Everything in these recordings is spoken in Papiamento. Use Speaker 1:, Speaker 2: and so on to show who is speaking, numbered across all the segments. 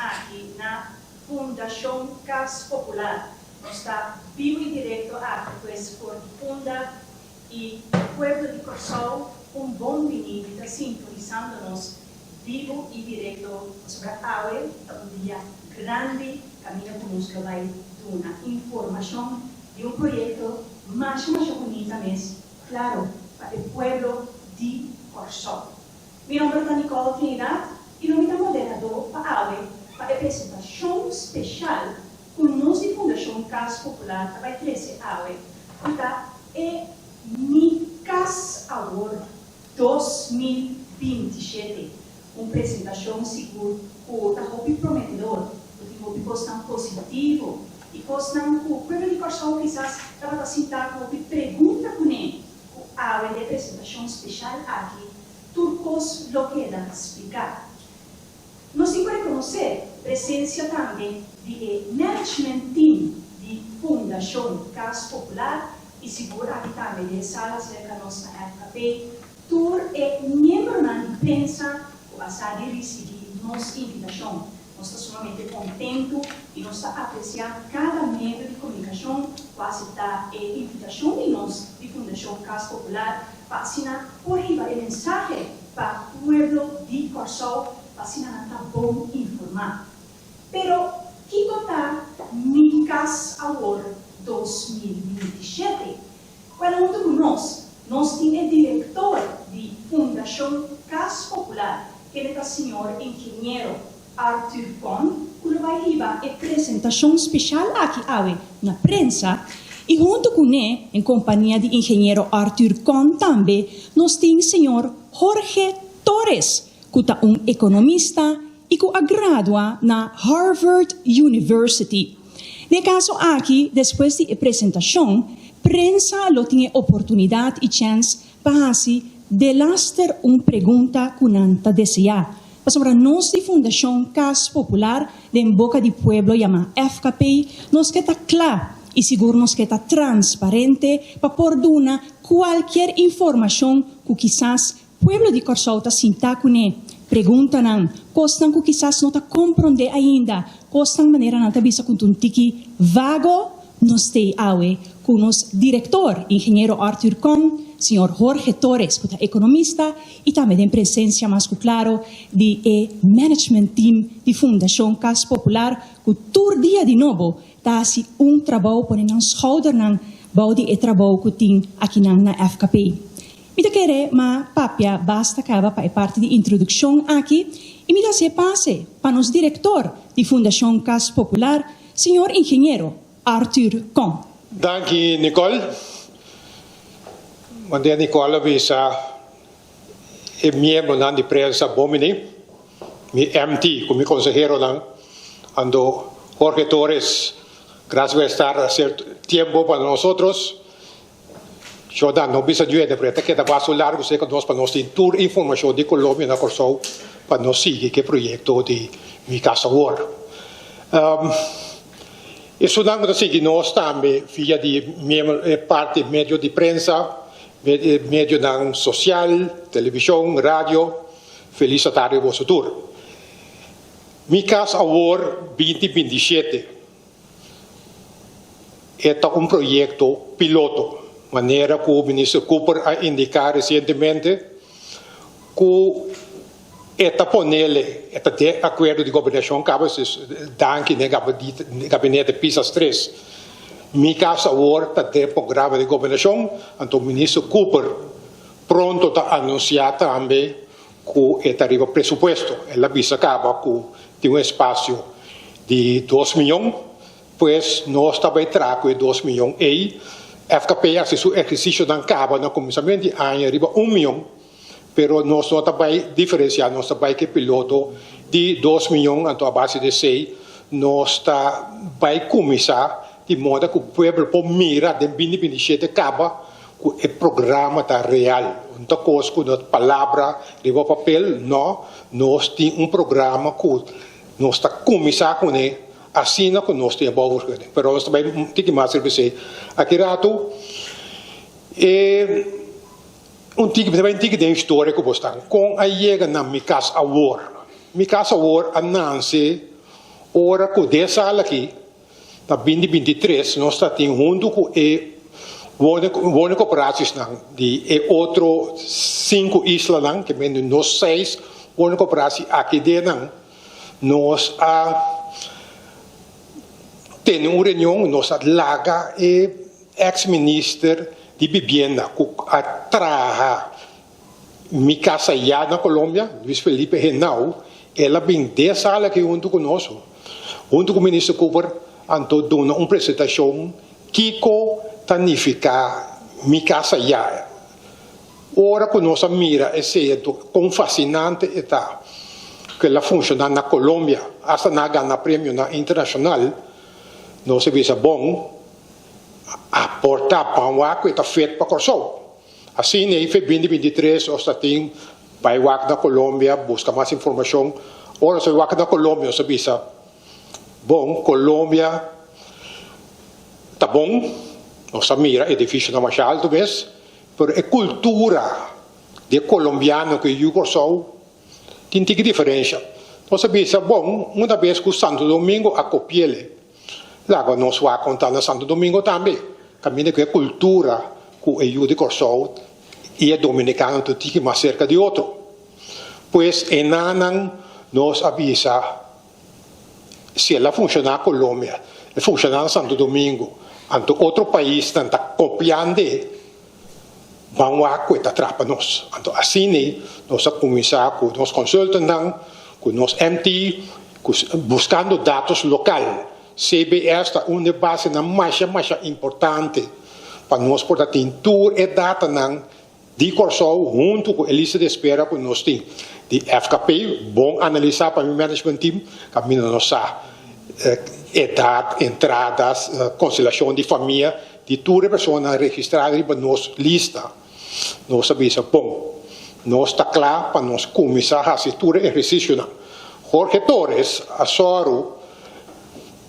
Speaker 1: aki na Fundashon Kas Popular. Nos ta bibu i direkto aki pues for di Punda i pueblo di Kòrsou un bon bini di ta sintonisando nos bibu i direkto pasobra awe ta un dia grandi kaminda ku nos lo bai duna informashon di un proyekto masha masha bunita mes klaro pa e pueblo di Kòrsou. Mi nomber ta Nicole Trinidad i lo mi ta moderadó pa awe pa e presentashon speshal ku nos di Fundashon Kas Popular ta bai trese awe ku ta e Mi Kas Awor 2027, un presentashon sigur ku ta hopi prometedor, ku tin hopi kosnan positivo i kosnan ku pueblo di Kòrsou kisas tabata sintá ku hopi pregunta kuné. Ku awe den e presentashon speshal aki tur kos lo keda spliká. Nos tin ku rekonosé presensia tambe di e management team di Fundashon Kas Popular i sigur aki tambe den e sala serka nos na FKP tur e miembronan di prensa ku a sa di risibí nos invitashon. Nos ta sumamente kontentu i nos ta apresiá kada medio di komunikashon ku a aseptá e invitashon di nos di Fundashon Kas Popular pa asina por hiba e mensahe pa pueblo di Kòrsou pa asina nan ta bon informá. Pero kiko ta Mi Kas Awor 2027? Wèl huntu ku nos, nos tin e direktor di Fundashon Kas Popular, kende ta señor Ingeniero Arthur Con, ku lo bai hiba e presentashon speshal aki awe na prensa, i huntu kuné, en kompania di Ingeniero Arthur Con tambe, nos tin señor Jorge Torres, ku ta un ekonomista i ku a gradua na Harvard University. Den e kaso aki, despues di e presentashon, prensa lo tin e oportunidat i chèns pa hasi delaster un pregunta ku nan ta deseá. Pasobra nos di Fundashon Kas Popular den boka di pueblo yamá FKP, nos ke ta kla i sigur nos ke ta transparente pa por duna kualkier informashon ku kisas Pueblo di Kòrsou ta sintá kuné preguntanan, kosnan ku kisas no ta komprondé ainda, kosnan manera nan ta bisa ku ta un tiki vago. Nos t'ei awe ku nos direktor, ingeniero Arthur Kong, señor Jorge Torres ku ta ekonomista i tambe den presensia mas ku klaro di e management team di Fundashon Kas Popular ku tur dia di nobo ta hasi un trabou pone nan schoudernan bou di e trabou ku tin akinan na FKP. Mi ta kere ma papia basta kaba pa e parti di introdukshon aki i mi ta hasi e pase pa nos direktor di Fundashon Kas Popular, señor Ingeniero Arthur Kong.
Speaker 2: Danki Nicole. Wanneer Nicole a bisa e miembronan di prensa bon bini, mi MT ku mi konseheronan, ando Jorge Torres, gracias por estar hacer tiempo pa nosotros. Jordan, no bisa djuende, pero e ta keda baso largu serka nos pa nos tin tur informashon di Colombia na Kòrsou pa nos sigui ku e proyekto di Mi Kas Awor. Esunnan ku ta sigui nos tambe via di parti medio di prensa, medionan sosial, televishon, radio, felis atardi boso tur. Mi Kas Awor 2027. E ta un proyekto piloto, manera ku Minister Cooper a indiká resientemente ku e ta ponele, e ta den akuerdo di gobernashon kaba, danki na e gabinete Pisas tres. Mi kas awor ta den programa di gobernashon, anto Minister Cooper pronto ta anunsiá tambe ku e ta riba presupuesto. El a bisa kaba ku tin un espasio di dos miyon, pues nos ta bai traha ku e dos miyon ei. FKP a hasi su ehersisionan kaba na kuminsamentu di aña riba un miyon, pero nos no ta bai diferensiá, nos ta bai ku e piloto di dos miyon, anto a base di esei nos ta bai kuminsá di moda ku pueblo por mira den binti 27 kaba ku e programa ta real. No ta kos ku no palabra riba papel, no. Nos tin un programa ku nos ta kuminsá kuné asina ku nos tin e bouwvergunning. Pero nos ta bai un tiki mas riba esei aki ratu. E un tiki, mi ta bai un tiki den historia ku bo stan. Kon a yega na Mi Kas Awor? Mi Kas Awor a nanse. Ora ku den sala aki na binti 23 nos ta tin huntu ku e woningcorporatiesnan di e otro sinku islanan, ke men nos seis woningcorporatie aki den nan, nos a tene un reunion, nos a laga e ex minister di bibienda ku a traha Mi casa ya na Colombia, Luis Felipe Henao, el a bin den sala aki huntu ku nos, huntu ku Minister Cooper, anto duna un presentacion kiko ta nifica Mi Casa Ya. Ora ku nos a mira esei anto kon fascinante e ta ku el a funciona na Colombia, hasta nan a gana premionan internacional, nos a bisa bon, aporta pan wak ku e ta fet pa Kòrsou. Asina ei fe binti 23 nos ta tin bai wak na Colombia buska mas informashon. Ora nos a wak na Colombia nos a bisa, bon, Colombia ta bon, nos a mira edificionan masha alto mes, pero e cultura di e colombiano ku e yu Kòrsou tin tiki diferensha. Nos a bisa, bon, una bes ku Santo Domingo a kopi'el, Laga nos wak konta na Santo Domingo tambe, kaminda ku e kultura ku e yu di Kòrsou i e dominikano ta tiki mas serka di otro. Pues enanan nos a bisa si el a funshoná Colombia, e funshoná na Santo Domingo, anto otro paisnan ta kopiand'e, ban wak ku e ta traha pa nos. Anto asina nos a kuminsá ku nos consultantnan, ku nos MT, ku buskando datos lokal. CBS ta un di e basenan masha masha importante pa nos por ta tin tur e datanan di Kòrsou huntu ku e lista di espera ku nos tin di FKP, bon analisá pa mi management team, kaminda nos sa edat, entradas, konstelashon di famia. Di tur e personanan registrá riba nos lista, nos a bisa, Bon, nos ta kla pa nos kuminsá hasi tur e ehersisionan. Jorge Torres a sòru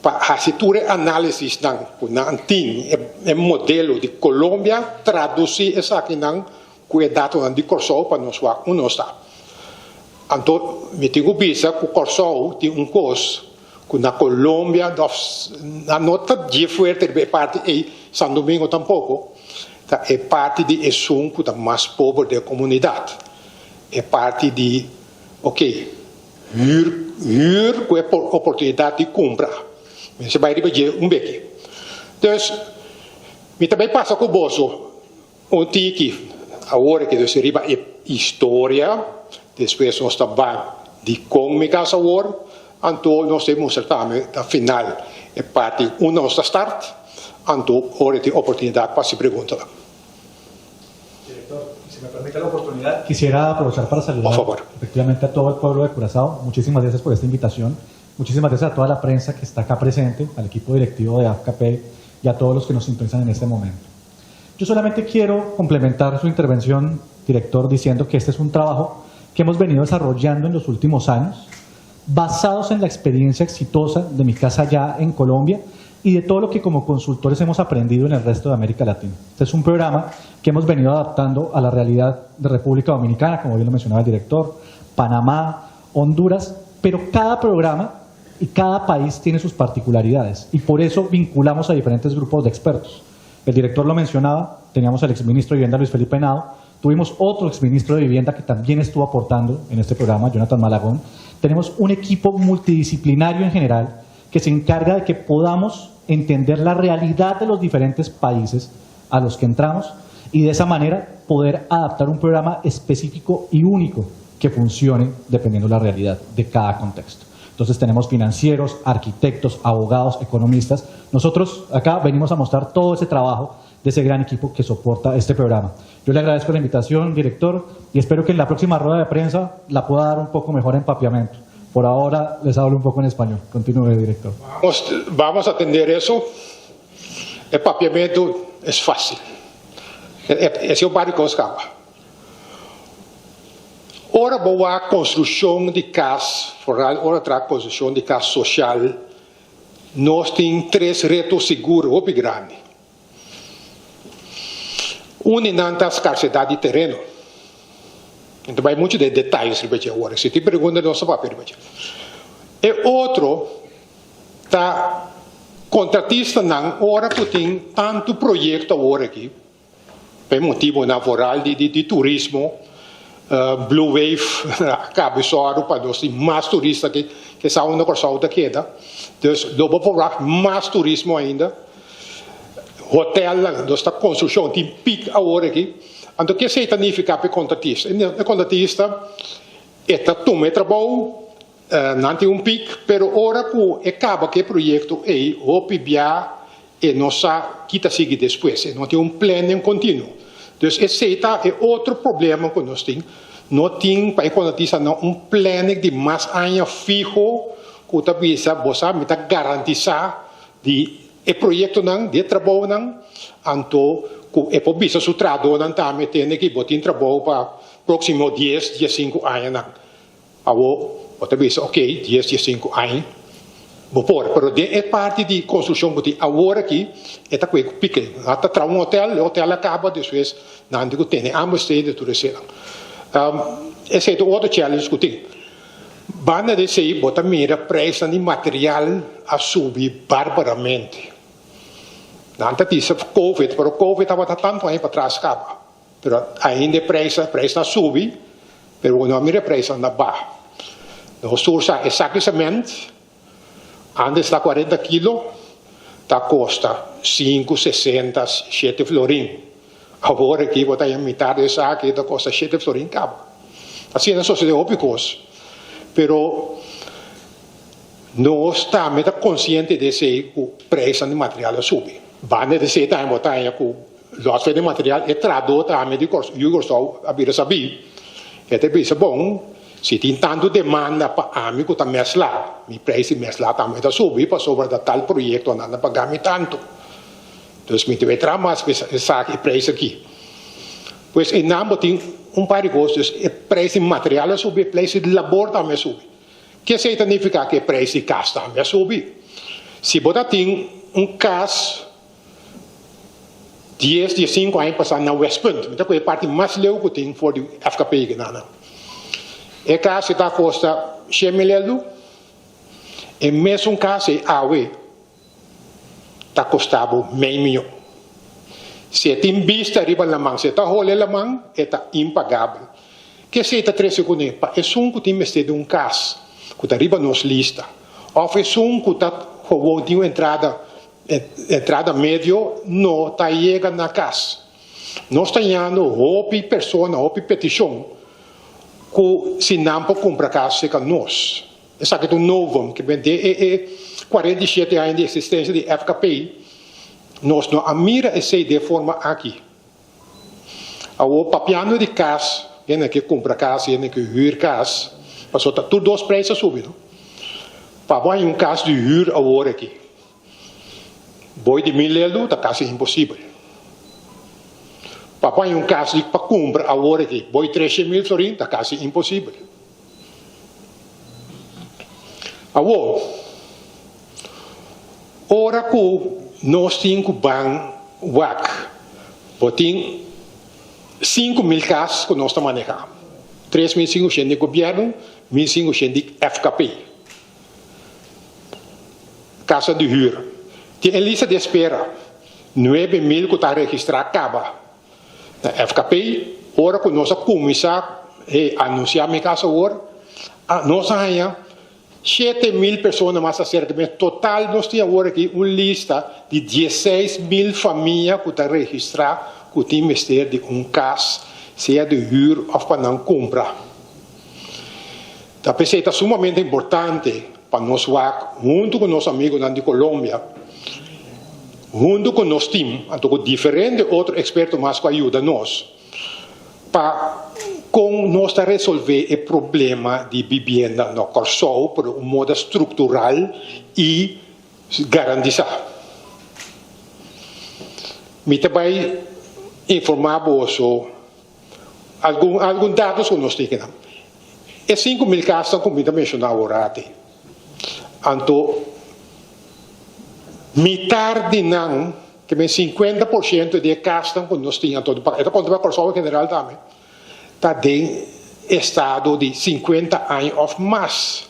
Speaker 2: pa hasi tur e análisisnan ku nan tin, e modelo di Colombia, tradusí esakinan ku e datonan di Kòrsou pa nos wak un nos ta. Anto mi tin ku bisa ku Kòrsou tin un kos ku na Colombia òf nan no ta dje fuerte riba e parti ei, San Domingo tampoko, ta e parti di esun ku ta mas pober den komunidat. E parti di ok hür hür ku e oportunidat di kumpra. Mi bai riba dje un beki. Dus mi ta bai pasa ku boso. Un tiki awor ke nos riba e historia, despues nos ta ban dikon mi kasa awor, anto nos ta mustra tambe na final e parti unda nos ta start, anto ora tin oportunidat pa hasi preguntanan.
Speaker 3: Director, si me permite la oportunidad, quisiera aprovechar para saludar
Speaker 2: Por favor.
Speaker 3: efectivamente a todo el pueblo de Curazao. Muchísimas gracias por esta invitación. Muchísimas gracias a toda la prensa que está acá presente, al equipo directivo de AFKP y a todos los que nos sintonizan en este momento. Yo solamente quiero complementar su intervención, director, diciendo que este es un trabajo que hemos venido desarrollando en los últimos años, basados en la experiencia exitosa de Mi Casa Ya en Colombia y de todo lo que como consultores hemos aprendido en el resto de América Latina. Este es un programa que hemos venido adaptando a la realidad de República Dominicana, como bien lo mencionaba el director, Panamá, Honduras, pero cada programa y cada país tiene sus particularidades y por eso vinculamos a diferentes grupos de expertos. El director lo mencionaba, teníamos al exministro de Vivienda Luis Felipe Henao, tuvimos otro exministro de Vivienda que también estuvo aportando en este programa, Jonathan Malagón. Tenemos un equipo multidisciplinario en general que se encarga de que podamos entender la realidad de los diferentes países a los que entramos y de esa manera poder adaptar un programa específico y único que funcione dependiendo de la realidad de cada contexto. Entonces tenemos financieros, arquitectos, abogados, economistas. Nosotros acá venimos a mostrar todo ese trabajo de ese gran equipo que soporta este programa. Yo le agradezco la invitación, director, y espero que en la próxima rueda de prensa la pueda dar un poco mejor en papiamento. Por ahora les hablo un poco en español. Continúe, director.
Speaker 2: Vamos, vamos a atender eso. El papiamento es fácil. E e un kos kaba. Ora bo wak konstrukshon di kas, foral ora traha konstrukshon di kas sosial, nos tin tres reto sigur hopi grandi. Un di nan ta skarsedat di tereno. Mi ta bai muchu den detayes riba dje awor. Si tin pregunta nos ta papia riba dje. E otro. Ta kontratistanan ora ku tin tantu proyekto awor aki, pa e motibonan vooral di di turismo, Blue Wave a kaba e sòru pa nos tin mas turista ke ke sa unda Kòrsou ta keda. Dus lo bo por wak mas turismo ainda. Hotelnan, nos ta konstrukshon tin pik awor aki. Anto ke esei ta nifiká pa e kontratista? E kontratista e ta tuma e trabou, Nan tin un pik, pero ora ku e kaba ku e proyekto ei, hopi bia e no sa ki ta sigui despues. E no tin un planning kontinuo. Dus esei ta e otro problema ku nos tin. No tin pa e kontratistanan un planning di mas aña fiho ku ta bisa, bo sa, mi ta garantisá di e proyektonan, di e trabounan, anto ku e por bisa su trahadónan tambe, tende ki bo tin trabou pa próksimo dies, diesinku añanan. Awor bo ta bisa, ok, dies, diesinku aña bo por, pero den e parti di konstrukshon ku tin awor aki, e ta kue ku pike. Nan ta traha un hotel, e hotel a kaba, despues nan tin ku tene aanbesteden di tur eseinan. Esei ta un otro challenge ku tin. Banda di esei bo ta mira prijsnan di material a subi barbaramente. Nan ta bisa covid, pero covid tabata tantu aña patras kaba. Pero ainda e prijs, prijsnan a subi, pero bo no a mira e prijsnan na baha. Nos tur sa e saki cement, antes ta cuarenta kilo, ta costa sinku, sesenta, shete florin. Awor aki bo ta haña mitad di e saki ta costa shete florin caba. Asina a sosode hopi cos, pero nos tambe ta consciente di esey cu prijsnan di material a subi. Banda di esey tambe bo ta haña cu Los fe di material e trahadó tambe di Yu Kòrsou a bira sabí. E ta bisa, Bon, si tin tantu demanda pa ami ku ta mèslá, mi preis di mèslá tambe ta subi pasobra ta tal proyekto nan ta paga mi tantu. Dus mi debe traha mas pa esaki e preis aki. Pues einan bo tin un par di kos, dus e preis di material a subi, e preis di labor tambe a subi. Ke esei ta nifiká? Ku e preis di kas tambe a subi. Si bo ta tin un kas Dies, diesinku aña pasá na Westpunt, mi ta ku e parti mas leu ku tin for di FKP kinan. E kas ei ta kosta 100 mil eldu, e mesun kas ei awe ta kosta bo mei miyon. Si e tin bista riba laman, si e ta hole laman, e ta impagabel. Kesei ta trese kuné pa esun ku tin mester di un kas ku ta riba nos lista òf esun ku ta gewoon tin un entrada Entrada medio no ta yega na kas. Nos ta yando hopi persona, hopi petishon ku si nan por kumpra kas serka nos. Esaki ta un novum ke den e e 47 aña di eksistensia di FKP nos no a mira esei den e forma aki. Awor papiando di kas, hende ke kumpra kas, hende ke hür kas, pasobra ta tur dos preis a subi no. Pa bo haña un kas di hür awor aki, Boi di mil leldu ta kasi imposibel. Pa paña un kas di pa kumpra awor aki boi 300.000 florin ta kasi imposibel. Awor, ora ku nos tin ku ban wak, bo tin 5000 kas ku nos ta maneha, 3500 di gobièrnu, 1500 di FKP. Casa di huur. Tin e lista di espera, 9000 cu ta registra caba na FKP. Ora cu nos a cuminsa hey anuncia mi casa awor, nos a haya 7000 persona mas acerca. Men total nos tin awor aki un lista di 16000 famia cu ta registra cu tin mester di un cas, sea di huur of pa nan cumpra. Ta p'esei ta sumamente importante pa nos wak huntu ku nos amigunan di Colombia, huntu ku nos tim, anto ku diferente otro eksperto mas ku a yuda nos, pa kon nos ta resolvé e problema di bibienda na Kòrsou pero un moda struktural i garantisa. Mi ta bai informá boso Algun algun datos ku nos tin kinan. E 5000 kasnan ku mi ta menshoná awor ati, anto mitar di nan, ke men 50% di e kasnan ku nos tin, anto e ta konta pa Kòrsou en general tambe, ta den estado di 50 aña òf mas.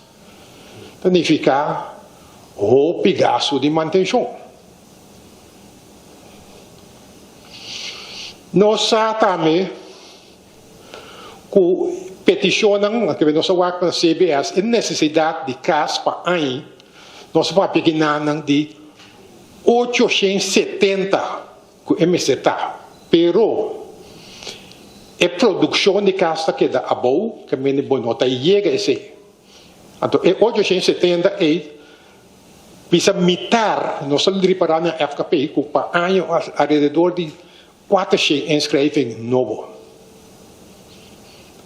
Speaker 2: Ta nifiká. Hopi gastu di mantenshon. Nos sa tambe ku petishonnan ku nos a wak na CBS e nesesidat di kas pa aña nos a papia kinanan di 870 ku e mester ta. Pero e produkshon di kas ta keda abou, ke mende bo no ta yega esei. Anto e 870 ei bisa mitar nos ta ripará na FKP ku pa aña alrededor di 400 inschrijving nobo.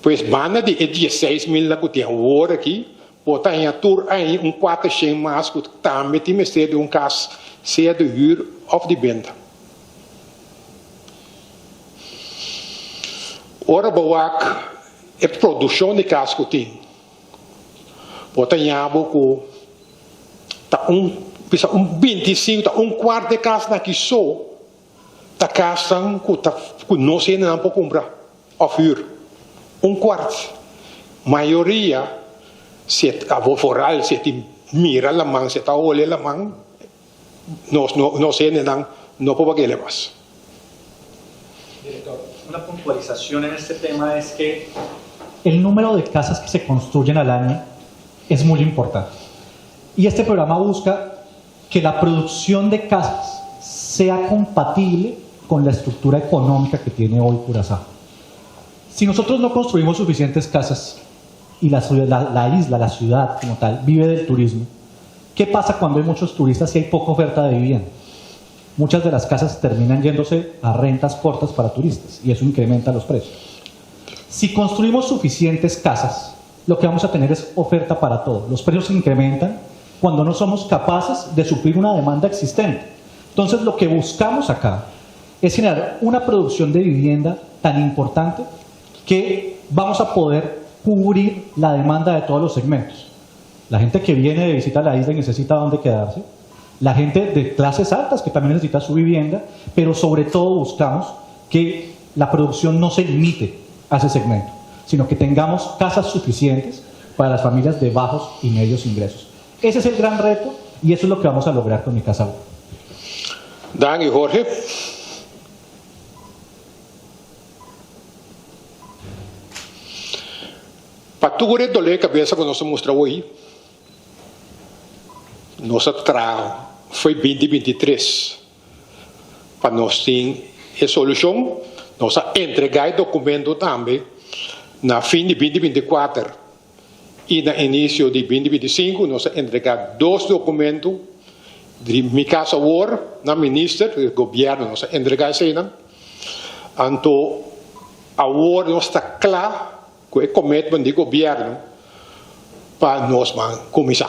Speaker 2: Pues banda di e 16 mil ku tin awor aki, bo ta haña tur aña un 400 mas ku tambe tin mester di un kas, sea di huur òf di benta. Ora bo wak e produkshon di kas ku tin, bo ta haña bo ku ta un bisa un 25, ta un kuart di kas na aki so ta kasnan ku ta ku nos hendenan por kumpra òf huur. Un kuart. Mayoria si abo foral si tin mira laman, si ta hole laman, nos no nos hendenan no por pag'é mas.
Speaker 3: Director, una puntualización en este tema es que el número de casas que se construyen al año es muy importante. Y este programa busca que la producción de casas sea compatible con la estructura económica que tiene hoy Curazao. Si nosotros no construimos suficientes casas y la isla, la ciudad como tal, vive del turismo, ¿qué pasa cuando hay muchos turistas y hay poca oferta de vivienda? Muchas de las casas terminan yéndose a rentas cortas para turistas y eso incrementa los precios. Si construimos suficientes casas, lo que vamos a tener es oferta para todo. Los precios se incrementan cuando no somos capaces de suplir una demanda existente. Entonces, lo que buscamos acá es generar una producción de vivienda tan importante que vamos a poder cubrir la demanda de todos los segmentos. La gente que viene de visita a la isla y necesita dónde quedarse, la gente de clases altas que también necesita su vivienda, pero sobre todo buscamos que la producción no se limite a ese segmento, sino que tengamos casas suficientes para las familias de bajos y medios ingresos. Ese es el gran reto y eso es lo que vamos a lograr con Mi Casa Awor.
Speaker 2: Danki, Jorge. Pa tur e doló di kabes ku nos a mustra awe, nos a traha for 2023 pa nos tin e solushon. Nos a entregá e dokumento tambe na fin di 2024 i na inisio di 2025 nos a entregá dos dokumento di Mi Kas Awor na minister, di gobièrnu nos a entregá eseinan. Anto awor nos ta kla ku e commitment di gobièrnu pa nos ban kuminsá.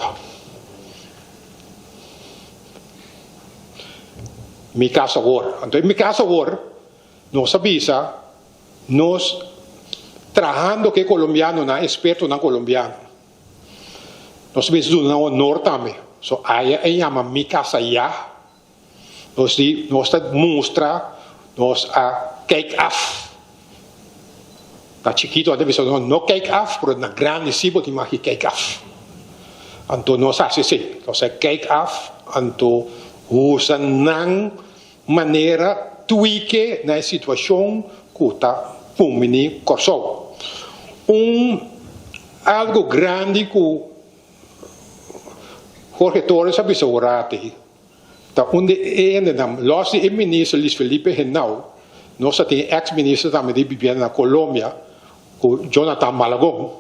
Speaker 2: Mi Kas Awor. Anto Mi Kas Awor nos a bisa nos trahando ku e kolombianonan, ekspertonan kolombiano. Nos a bisa duna nan honor tambe. So aya e yama Mi Casa Ya. Nos di nos ta mustra nos a kijk af. Na chikitu a bisa no no kijk af, pero na grandi si bo tin mag di kijk af. Anto nos a hasi esei. Nos a kijk af, anto usa nan manera tweak na e situashon ku ta kumbiní Kòrsou. Un algu grandi ku Jorge Torres a bisa orati ta un di e hendenan, lòs di e minister Luis Felipe Henao, nos a tin ex minister tambe di bibienda na Colombia ku Jonathan Malagón,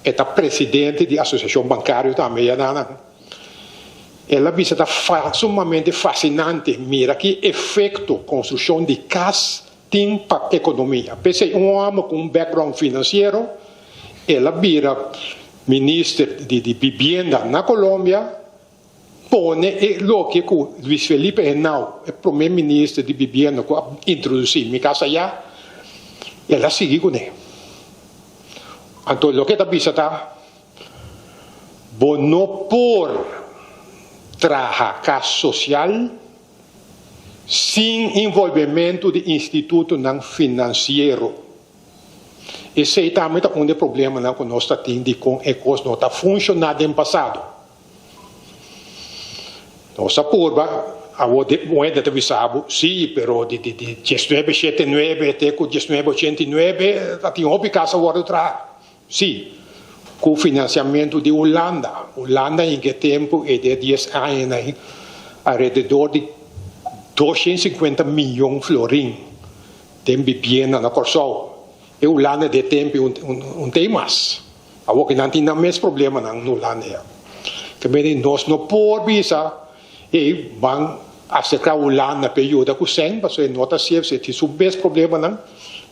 Speaker 2: e ta presidente di asosiashon bankario tambe ya nan. El a bisa ta sumamente fasinante mira ki efekto konstrukshon di kas tin pa ekonomia. P'esei un hòmber ku un background finansiero, el a bira minister di di bibienda na Colombia, pone e loke ku Luis Felipe Henao, e promé minister di bibienda ku a introdusí Mi Casa Ya, el a sigui kuné. Anto loke ta bisa ta, bo no por traha kas sosial sin involvimentu di institutonan finansiero. Esei tambe ta un di e problemanan ku nos ta tin dikon e kos no ta funshoná den pasado. Nos a purba, awor di un hende ta bisa bo, sí, pero di di di diesnuebe shete nuebe te ku diesnuebe ochenta i nuebe ta tin hopi kas a wòrdu traha. Sí, ku finansiamentu di Hulanda. Hulanda hinka e tempu ei den e dies añanan alrededor di doshen sinkuenta miyon florin den bibienda na Kòrsou. E Hulanda den e tempu ei un tei mas. Awor ki nan tin nan mes problemanan na Hulanda ya. Te mende nos no por bisa ey ban acerca Hulanda pa e yuda cu cen pasobra e no ta sief si e tin su mes problemanan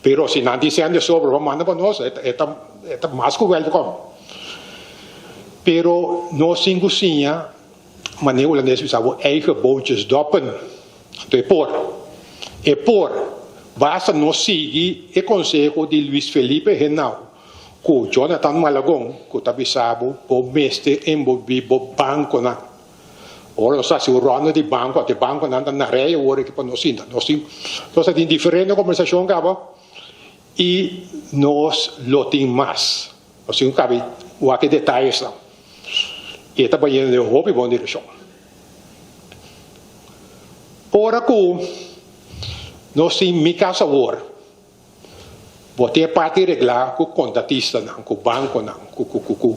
Speaker 2: pero si nan tin cen de sobra pa manda pa nos e ta mas cu welcome. Pero nos tin cu siña manera Hulandes bisa bo eigen boontjes doppen. Anto e por. E por. Basta nos sigui e conseho di Luis Felipe Henao. Ku Jonathan Malagon ku ta bisa bo, bo mester enbolbí bo bankonan. Ora nos hasi un ronda di banko, ate bankonan ta na rei awor aki pa nos sinta. Nos tin, nos a tin diferente kombersashon kaba i nos lo tin mas. Nos tin ku kabi wak e detayesnan. I e ta bayendo den hopi bon direkshon. Ora ku nos tin Mi Kas Awor, Bo tin e parti reglá ku kontatistanan, ku bankonan, ku ku ku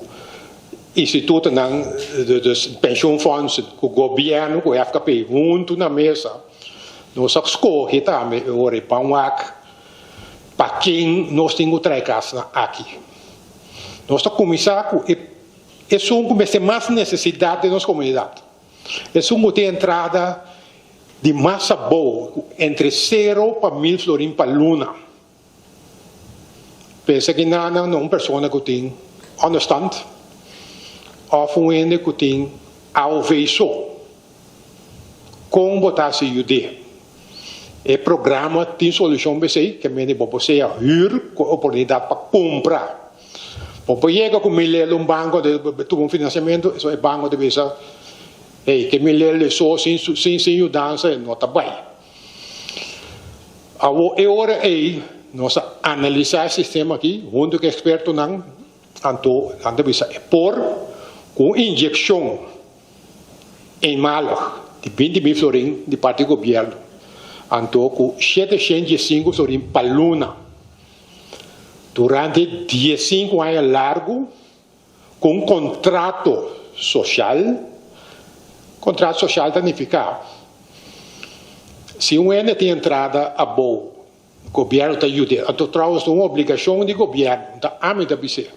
Speaker 2: institutonan, dus pensioenfondsen, ku gobièrnu, ku FKP huntu na mesa. Nos a skohe tambe e ora e pan wak pa ken nos tin ku trae kasnan aki. Nos ta kuminsá ku e esun ku mester mas nesesidat den nos komunidat. Esun ku tin entrada di mas abou ku entre sero pa mil florin pa luna. Pensa ki nana na un persona ku tin onderstand òf un hende ku tin AOV so. Kon bo ta hasi yud'é? E programa tin solushon pa esei, ke mende bo por sea hür ku oportunidat pa kumpra. Bo por yega ku mil lel un banko tuma un finansiamentu, e banko ta bisa. Ey, ke mi lele so sin sin sin yudansa e no ta bai. Awor e ora ey nos a analisa e sistema aki hunto ku ekspertonan, anto nan ta bisa e por ku un inyekshon eenmalig di binti mil florin di parti di gobierno, anto ku 705 florin pa luna durante 15 aña largu. Ku un kontrato soshal. Kontrato soshal ta nifiká si un hende tin entrada abou, gobièrnu ta yud'é. Anto trouwens ta un obligashon di gobièrnu, ta ami ta bis'é.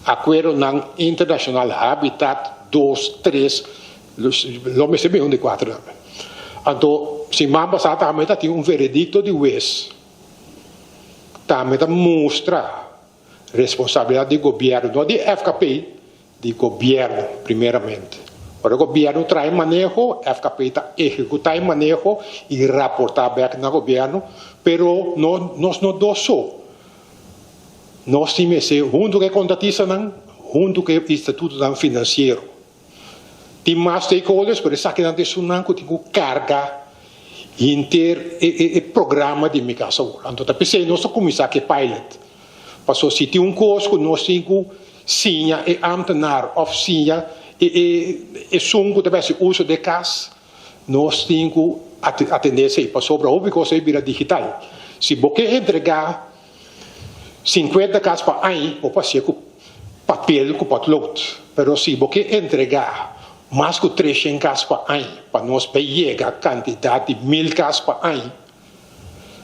Speaker 2: Akuerdonan internashonal Habitat dos, tres, lo mester bin un di kuater tambe. Anto siman pasá tambe ta tin un veredikto di wes tambe ta mustra. Responsabilidad di gobierno, no di FKP, di gobierno primeramente. Ora gobierno traha e maneho, FKP ta ehecuta e maneho y raporta bek na gobierno, pero no nos no dos so. Nos tin mester hunto cu e contratistanan, hunto cu e institutonan financiero. Tin mas stakeholders, pero esakinan ta esunnan cu tin cu carga henter e programa di Mi Casa Awor. Anto ta p'esei nos ta cuminsa cu e pilot. Pasobra si tin un cos cu nos tin cu siña e ambtenaar of siña esun cu ta bay haci uso di e cas, nos tin cu atende esei. Pasobra hopi cos a bira digital. Si bo ke entrega 50 kas pa aña bo por hacié ku papel ku potlood, pero si bo ke entregá mas ku 300 kas pa aña pa nos bay yega kantidat di 1000 kas pa aña,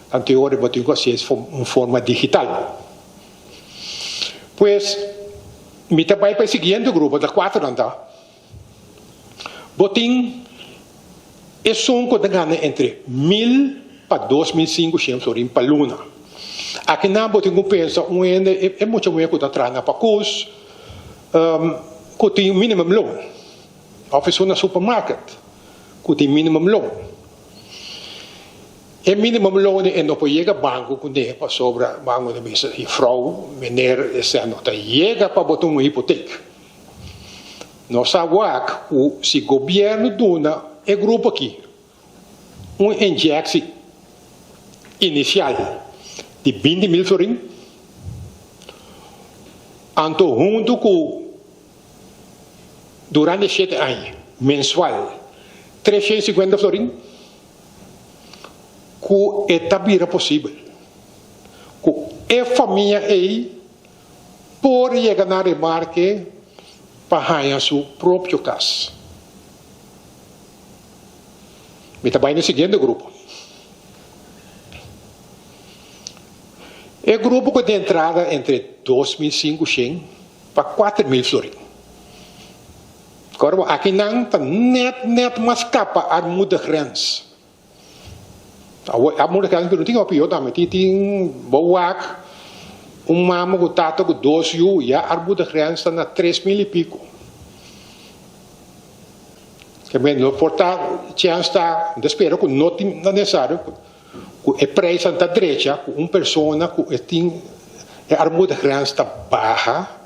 Speaker 2: anto e ora bo tin ku hacié un forma digital. Pues mi ta bay pa e siguiente grupo, ta kuater nan ta. Bo tin esun ku ta gana entre 1000 pa 2500 florin pa luna. Akinan bo tin ku pensa un hende, e mucha muhé ku ta traha na pakus, ku tin minimum loon, òf esun na supermarket ku tin minimum loon. E minimum loon e no por yega banko kuné pasobra banko ta bisa, Jufrou, meneer, esei no ta yega pa bo tuma un hipotek. Nos a wak ku si gobièrnu duna e grupo aki un inyectie inisial di 20,000 florin, anto huntu ku durante shete aña mensual. 350 florin, ku e ta bira posibel ku e famia ei por yega na remarke pa haña su propio kas. Mi ta bai na e siguiente grupo. E grupo ku tin entrada entre 2500 pa 4000 florin. Kòrda bo, aki nan ta nèt nèt mas kapa armoedegrens. Awor armoedegrens pero no tin hopi yo tambe. Tin tin bo wak un mama ku tata ku dos yu ya armoedegrens ta na 3000 i piko. Ke men no por ta chèns ta, mi ta spera ku no tin ta nesesario ku e prijsnan ta drecha ku un persona ku e tin e armoedegrens ta baha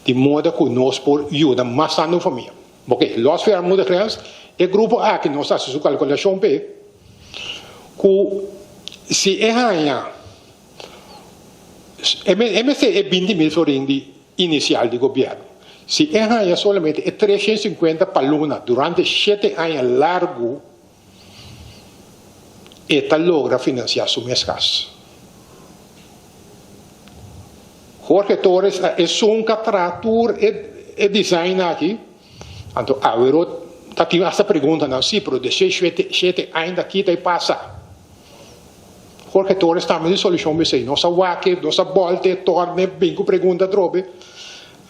Speaker 2: di moda ku nos por yuda mas tantu famia. Oke, lòs for e armoedegrens, e grupo aki nos ta hasi su kalkulashon p'e ku si e haña e mester e 20.000 florin di inisial di gobièrnu. Si e haña solamente e 350 pa luna durante shete aña largu, e ta logra finansiá su mes kas. Jorge Torres ta esun ka traha tur e design aki, anto awero ta tin hasta preguntanan, si, pero de shete aña ta kita e pasa? Jorge Torres tambe tin solushon pa esei. Nos a wak e, nos a bòlta e, tòrna e, bin ku pregunta atrobe.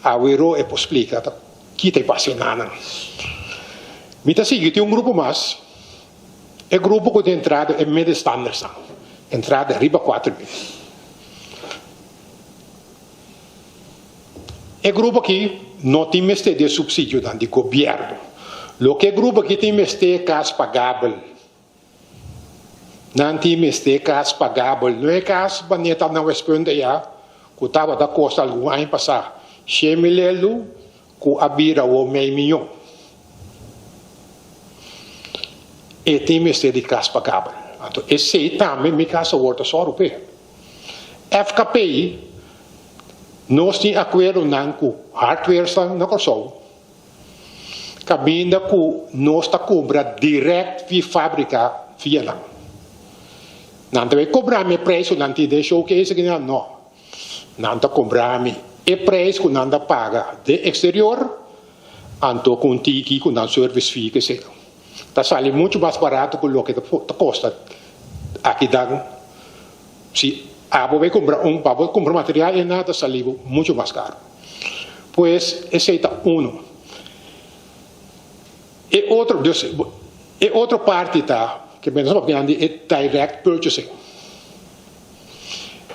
Speaker 2: Awero e por splika ta kita e pasa enanan. Mi ta sigui tin un grupo mas, e grupo ku tin entrada e middenstandersnan, entrada riba 4000. E grupo aki no tin mester di e supsidionan di gobièrnu. Loke e grupo aki tin mester e kas pagabel. Nan tin mester kas pagabel, no e kas manera ta na Westpunt aya ku tabata kosta algun aña pasá 100.000 elu ku a bira awor mei miyon. E tin mester di kas pagabel. Anto esei tambe mi kas awor ta sòru p'e. FKP, nos tin akuerdonan ku hardwaresnan na Kòrsou. Kaminda ku nos ta kumpra dirèkt fi fábrika via nan. Nan ta bai kobra mi e preis ku nan tin den showcase aki nan? No. Nan ta kobra mi e preis ku nan ta paga den eksterior, anto ku un tiki ku nan service fee kese. Ta sali muchu mas barato ku loke ta kosta aki dan. Si abo bai kumpra un, pa bo kumpra material einan ta sali bo muchu mas karu. Pues esei ta uno. E otro, dus e otro parti ta, ke nos a papia di e direct purchasing.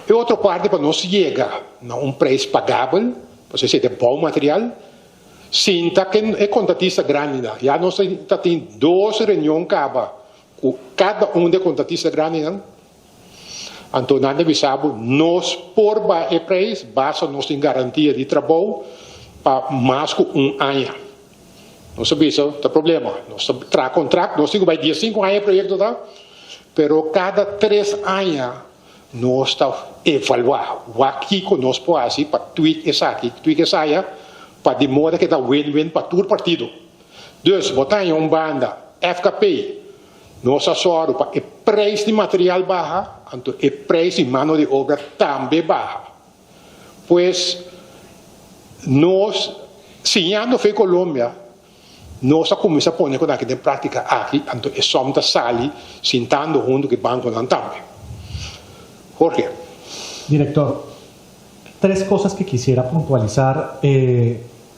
Speaker 2: E otro parti pa nos yega na un prijs pagabel, pasobra esei ta bouwmateriaal, sinta ku e kontratista grandinan. Ya nos ta tin dos reunion kaba ku kada un di e kontratista grandinan. Anto nan ta bisa bo, nos por baha e prijs basta nos tin garantia di trabou pa mas ku un aña. Nos a bisa, ta problema, nos ta traha kontrakt, nos tin ku bai 15 aña e proyekto ta, pero kada tres aña nos ta evaluá wak kiko nos por hasi pa tweak esaki, tweak esaya, pa di moda ke ta win-win pa tur partido. Dus, bo ta haña un banda, FKP, Nos a sòru pa e preis di material baha, anto e preis di mano di obra tambe baha. Pues, nos, siñando fe Colombia, nos a kuminsá pone kon aki den práktika aki, anto e sòm ta sali sintando huntu ku e bankonan tambe. Jorge.
Speaker 3: Director, tres cosas que quisiera puntualizar y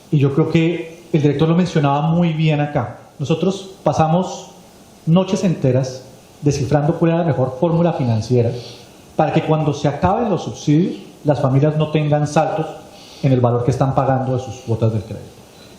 Speaker 3: yo creo que el director lo mencionaba muy bien acá. Nosotros pasamos noches enteras descifrando cuál era la mejor fórmula financiera para que cuando se acaben los subsidios, las familias no tengan saltos en el valor que están pagando de sus cuotas del crédito.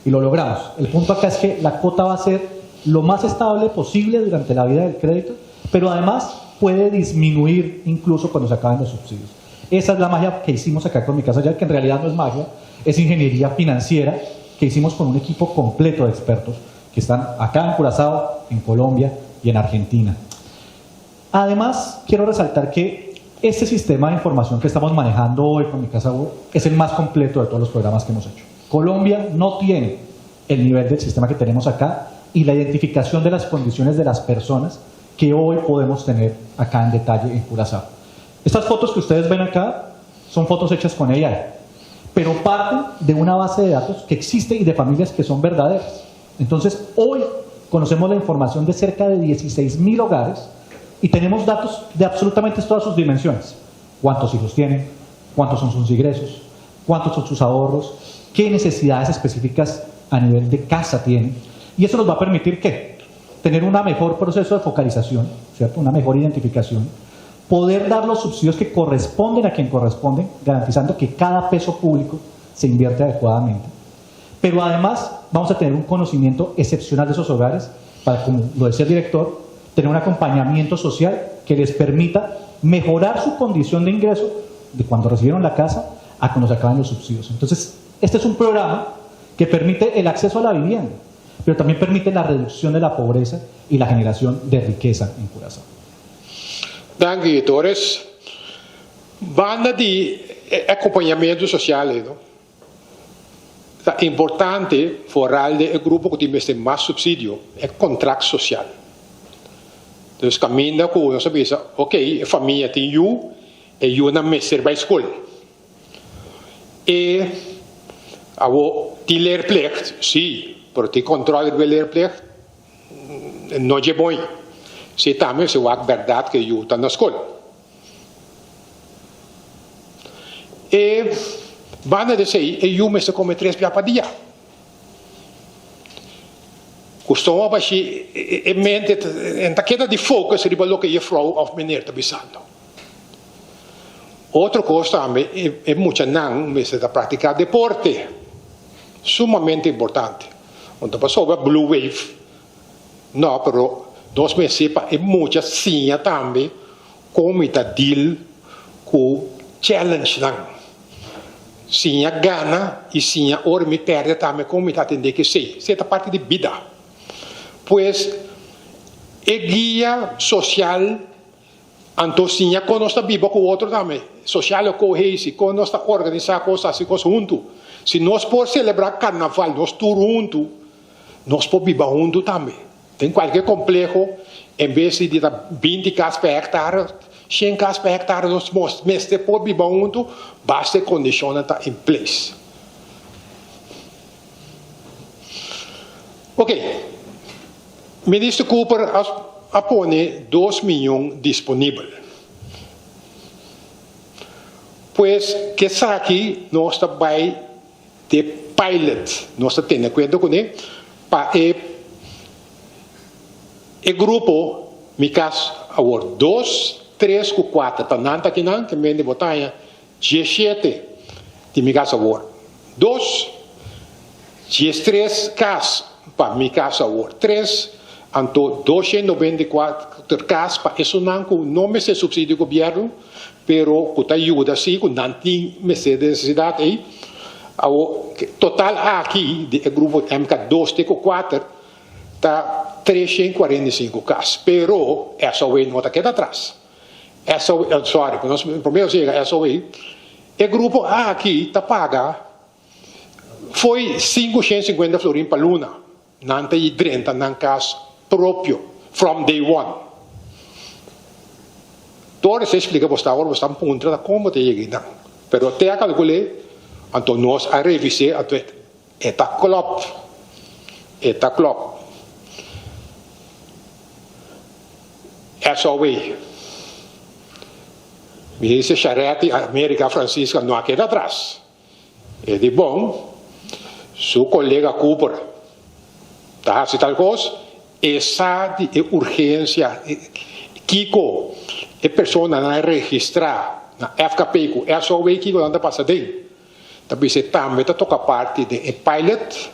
Speaker 3: Y lo logramos. El punto acá es que la cuota va a ser lo más estable posible durante la vida del crédito, pero además puede disminuir incluso cuando se acaben los subsidios. Esa es la magia que hicimos acá con Mi Casa Ya, que en realidad no es magia, es ingeniería financiera que hicimos con un equipo completo de expertos que están acá en Curazao, en Colombia y en Argentina. Además, quiero resaltar que este sistema de información que estamos manejando hoy con Mi Casa es el más completo de todos los programas que hemos hecho. Colombia no tiene el nivel del sistema que tenemos acá y la identificación de las condiciones de las personas que hoy podemos tener acá en detalle en Curazao. Estas fotos que ustedes ven acá son fotos hechas con AI, pero parten de una base de datos que existe y de familias que son verdaderas. Entonces, hoy conocemos la información de cerca de 16.000 hogares y tenemos datos de absolutamente todas sus dimensiones. Cuántos hijos tienen, cuántos son sus ingresos, cuántos son sus ahorros, qué necesidades específicas a nivel de casa tienen. Y eso nos va a permitir ¿qué? Tener un mejor proceso de focalización, ¿cierto? Una mejor identificación, poder dar los subsidios que corresponden a quien corresponden, garantizando que cada peso público se invierte adecuadamente. Pero además vamos a tener un conocimiento excepcional de esos hogares para, como lo decía el director, tener un acompañamiento social que les permita mejorar su condición de ingreso de cuando recibieron la casa a cuando se acaban los subsidios. Entonces, este es un programa que permite el acceso a la vivienda, pero también permite la reducción de la pobreza y la generación de riqueza en Curazao.
Speaker 2: Danki, Doris. Banda di acompañamento social, no? Ta importante, vooral den e grupo cu tin mester mas subsidio, e contract social. Dus caminda cu nos a bisa, ok, e famia tin yu, e yunan mester bay school. E awo tin leerplicht, si, pero tin control riba e leerplicht, no dje bon. Si tambe mester wak berdad cu e yu ta na school. E banda di esei, e yu mester come tres bia pa dia. Ku stoma bashí, e mente e ta keda di focus riba loke jefrouw of meneer ta bisando. Otro kos tambe, e muchanan mester ta praktiká deporte. Sumamente importante. No ta pasobra Blue Wave, no, pero nos mester pa e mucha siña tambe kon mi ta deal ku challengenan. Siña gana i siña ora mi pèrdè tambe kon mi ta atendé ku esei. Esei ta parti di bida. Pues, e guia sosial anto siña kon nos ta biba ku otro tambe, sosiale kohesi, kon nos ta organisá kos, hasi kos huntu. Si nos por selebrá karnaval nos tur huntu, nos por biba huntu tambe. Den kualke kompleho, en bes di ta binti kas pa hèktare, shen kas pa hèktare nos mester por biba huntu, basta e kondishonnan ta in place. Oke, Minister Cooper a pone dos miyon disponibel. Pues, k'esaki nos ta bai De pilot nos ta tene kuenta kuné pa e e grupo mi kas awor dos, tres ku kuater ta nan ta kinan ke mende bo ta haña diesshete di mi kas awor dos, diestres kas pa mi kas awor tres anto doshent noventa i kuater kas pa esunnan ku no mester subsidio di gobièrnu. Pero cu ta yuda si cu nan tin mester di necesidad ey. Awo total aki di e grupo MK dos te cu cuater ta 345 cas. Pero SOW no ta keda atras. SOW, sorry, nos prome nos yega SOW. E grupo aki ta paga fo'i 550 florin pa luna. Nan ta i drenta nan kas propio from day one. Tur esei splika bo sta ora bo sta puntra ta kon bo ta yega einan. Pero te a kalkul'é, anto nos a revis'é anto e ta klòp. E ta klòp. SOW. Minister Charetti, America Francisca no a keda atras. E di bon, su kolega Cooper ta hasi tal kos, e sa di e urgensia kiko e personanan a registrá na FKP ku SOW kiko nan ta pasa den. Ta bisa e tambe ta toka parti den e pilot,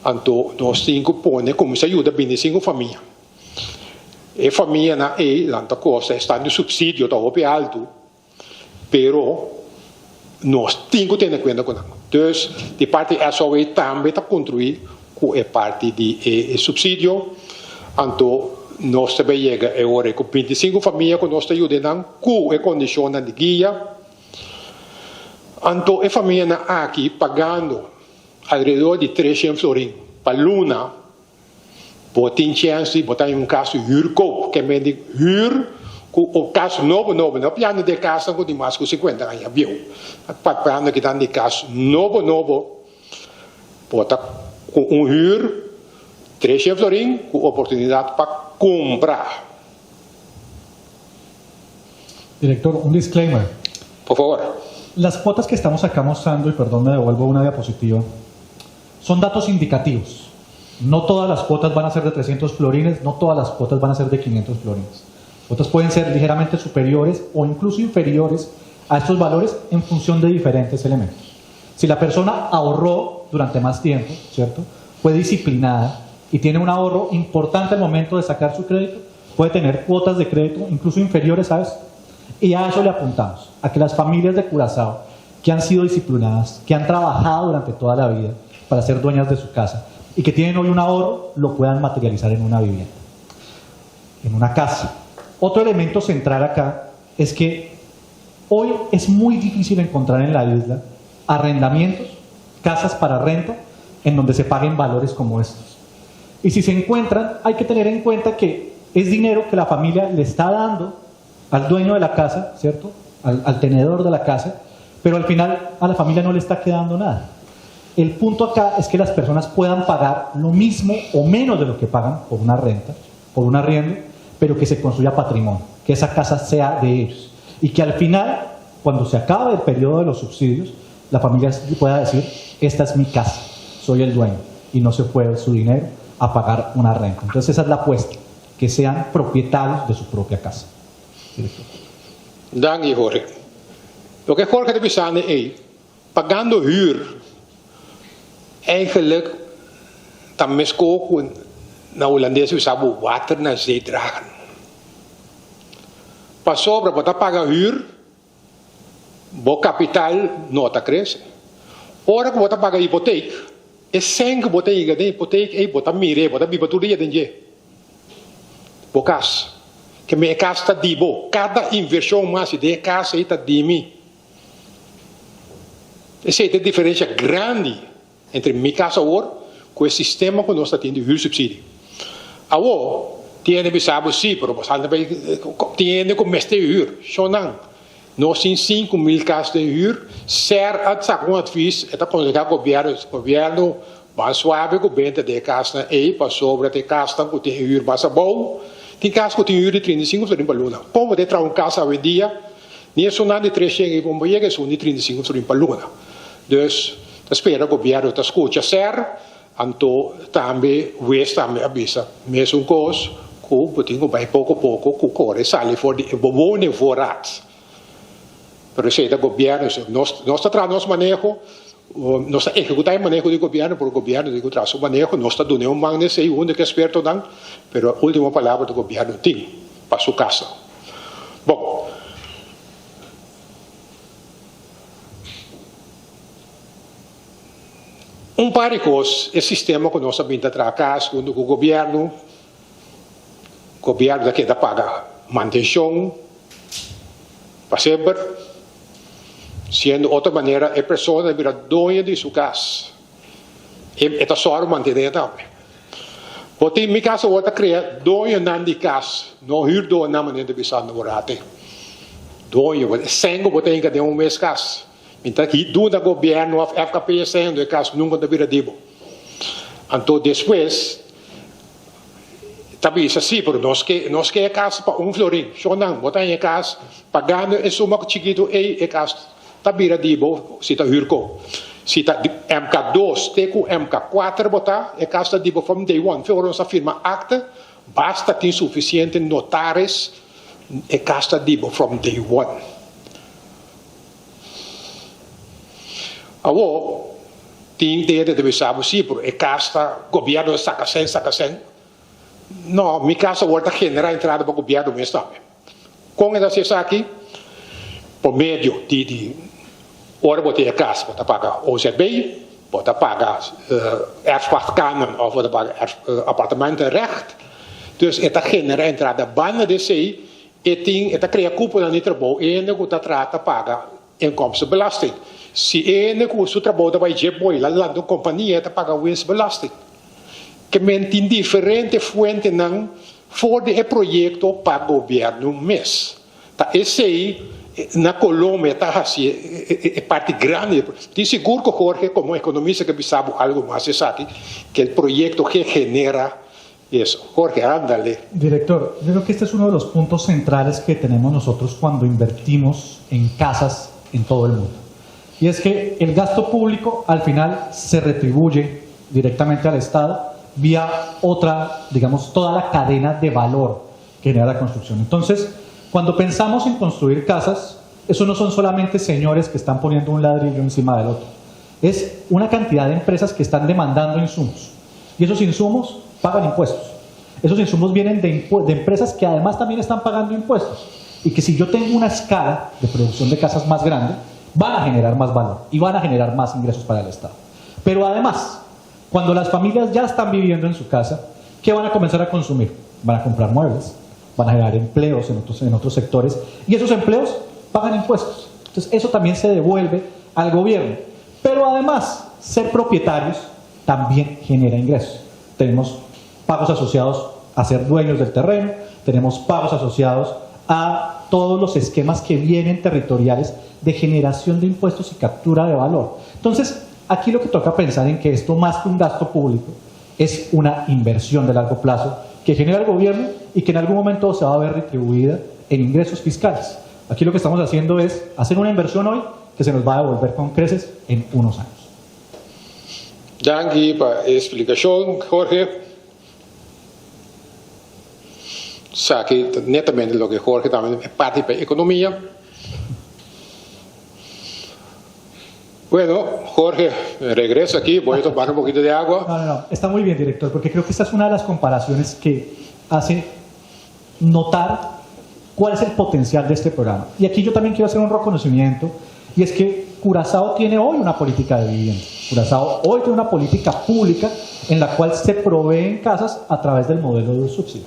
Speaker 2: anto nos tin ku pone kuminsá yuda bini sinku famia. E famianan ei nan ta kosta e stan di supsidio ta hopi altu. Pero nos tin cu tene cuenta cu nan. Dus di parti SOA tambe ta contribui cu e parti di e subsidio. Anto nos ta bay yega e ora cu 25 famia cu nos ta yuda nan cu e condicionnan di guia. Anto e famianan aki pagando alrededor di 300 florin pa luna. Bo tin chèns di bo ta den un kas huurkoop, ke men di huur ku un kas nobo nobo, no piando di e kasnan ku tin mas ku sinkuenta aña bieu, ta papiando kitan di kas nobo nobo, bo ta ku un huur treshen florin ku oportunidat pa kumpra.
Speaker 3: Director, un disclaimer.
Speaker 2: Por favor.
Speaker 3: Las cuotas que estamos acá mostrando, y perdón me devuelvo una diapositiva, son datos indicativos. No todas las cuotas van a ser de 300 florines, no todas las cuotas van a ser de 500 florines. Cuotas pueden ser ligeramente superiores o incluso inferiores a estos valores en función de diferentes elementos. Si la persona ahorró durante más tiempo, ¿cierto? Fue disciplinada y tiene un ahorro importante al momento de sacar su crédito, puede tener cuotas de crédito incluso inferiores a eso. Y a eso le apuntamos, a que las familias de Curazao que han sido disciplinadas, que han trabajado durante toda la vida para ser dueñas de su casa y que tienen hoy un ahorro, lo puedan materializar en una vivienda, en una casa. Otro elemento central acá es que hoy es muy difícil encontrar en la isla arrendamientos, casas para renta, en donde se paguen valores como estos. Y si se encuentran, hay que tener en cuenta que es dinero que la familia le está dando al dueño de la casa, ¿cierto? Al, al tenedor de la casa, pero al final a la familia no le está quedando nada. El punto acá es que las personas puedan pagar lo mismo o menos de lo que pagan por una renta, por un arriendo, pero que se construya patrimonio, que esa casa sea de ellos y que al final, cuando se acabe el periodo de los subsidios, la familia pueda decir, esta es mi casa, soy el dueño, y no se fue su dinero a pagar una renta. Entonces esa es la apuesta, que sean propietarios de su propia casa. Director.
Speaker 2: Danki Jorge. Loke Jorge ta bisando ei, pagando huur eigenlijk ta mesco cu na Hulandes bisa bo water naar zee dragen. Pasobra bo ta paga huur, bo capital no ta crece. Ora cu bo ta paga hipoteek, e cen cu bo ta yega den hipoteek ei bo ta mir'e, bo ta biba tur dia den dje. Bo cas. Ke mi e cas ta di bo. Cada inversion mas den e cas ei ta di mi. Esei ta e diferencia grandi entre mi cas awor cu e sistema cu nos ta tin di huursubsidie. Awor, tin hende bisa bo si, pero bo sa anda bay, tin hende cu mester huur. Shownan, nos tin 5000 cas den huur, SER a saca un advies, e ta conseha gobierno, gobierno ban suave cu benta di e casnan ey pasobra ta e casnan cu tin e huur mas abou. Tin cas cu tin huur di 35 florin pa luna. Con bo ta traha un cas awendia? Ni esunnan di tres shen ei por yega esun di 35 florin pa luna. Dus ta spera gobierno ta scucha SER, anto tambe wes tambe a bisa mesun cos cu bo tin cu bay poco poco cu core sali for di e woningvoorraad. Pero esey ta gobierno, nos nos ta traha nos maneho, nos ta ehecuta e maneho di gobierno, pero gobierno tin cu traha su maneho, nos ta duna e un man n'esey hunto cu expertonan, pero ultimo palabra ta gobierno tin pa su casa. Bon. Un par di kos, e sistema ku nos a bin ta traha kas huntu ku gobièrnu, gobièrnu ta keda paga mantenshon pa semper, siendo otro manera e persona ta bira doño di su kas. E ta sòru mantené tambe. Bo tin mi kas awor ta krea doñonan di kas, no hürdónan manera ta bisa no rate. Doño, bo e sèn ku bo ta hinka den un mes kas. Mi ta duna gobièrnu òf FKP e sèn, e kas nunka ta bira di bo. Anto despues ta bisa si, pero nos ke nos ke e kas pa un florin. Shonnan, bo ta haña e kas pagando e suma chikitu ei, e kas ta bira di bo si ta hürko. Si ta di MK dos te ku MK kuater bo ta, e kas ta di bo from day one. Fe ora nos a firma akte, basta tin sufisiente notaris, e kas ta di bo from day one. Awor, tin hende ta bisa bo, si, pero e kas ta, gobièrnu ta saka sèn, saka sèn. No, mi kas awor ta generá entrada pa gobièrnu mes tambe. Kon e ta hasi esaki? Por medio di di ora bo tin e kas bo ta paga OZB, bo ta paga erfpachtkanon of bo ta paga appartementenrecht. Dus e ta genera entrada. Banda di esei e tin e ta krea kuponan di trabou. E hende ku ta traha ta paga inkomstenbelasting. Si e hende ku su trabou ta bai dje boila lanta un kompania e ta paga winstbelasting. Ke men tin diferente fuentenan for di e proyekto pa gobièrnu mes. Ta esei na Colombia ta hasi e parti grandi. Tin sigur ku Jorge komo ekonomista ke bisa bo algu mas esaki, ke el proyekto ke genera eso. Jorge, ándale.
Speaker 3: Director, yo creo que este es uno de los puntos centrales que tenemos nosotros cuando invertimos en casas en todo el mundo. Y es que el gasto público al final se retribuye directamente al Estado vía otra, digamos, toda la cadena de valor que genera la construcción. Entonces, cuando pensamos en construir casas, eso no son solamente señores que están poniendo un ladrillo encima del otro. Es una cantidad de empresas que están demandando insumos. Y esos insumos pagan impuestos. Esos insumos vienen de, de empresas que además también están pagando impuestos. Y que si yo tengo una escala de producción de casas más grande, van a generar más valor y van a generar más ingresos para el Estado. Pero además, cuando las familias ya están viviendo en su casa, ¿qué van a comenzar a consumir? Van a comprar muebles, van a generar empleos en otros sectores y esos empleos pagan impuestos. Entonces, eso también se devuelve al gobierno. Pero además, ser propietarios también genera ingresos. Tenemos pagos asociados a ser dueños del terreno, tenemos pagos asociados a todos los esquemas que vienen territoriales de generación de impuestos y captura de valor. Entonces, aquí lo que toca pensar en que esto más que un gasto público es una inversión de largo plazo que genera el gobierno y que en algún momento se va a ver retribuida en ingresos fiscales. Aquí lo que estamos haciendo es hacer una inversión hoy que se nos va a devolver con creces en unos años.
Speaker 2: Danki pa e splikashon, Jorge. Esaki ta netamente loke Jorge tambe e parti pa ekonomia. Bueno, Jorge, regreso aquí, voy a tomar un poquito de agua.
Speaker 3: No, no, no, está muy bien, director, porque creo que esta es una de las comparaciones que hace notar cuál es el potencial de este programa. Y aquí yo también quiero hacer un reconocimiento, y es que Curazao tiene hoy una política de vivienda. Curazao hoy tiene una política pública en la cual se proveen casas a través del modelo de subsidio.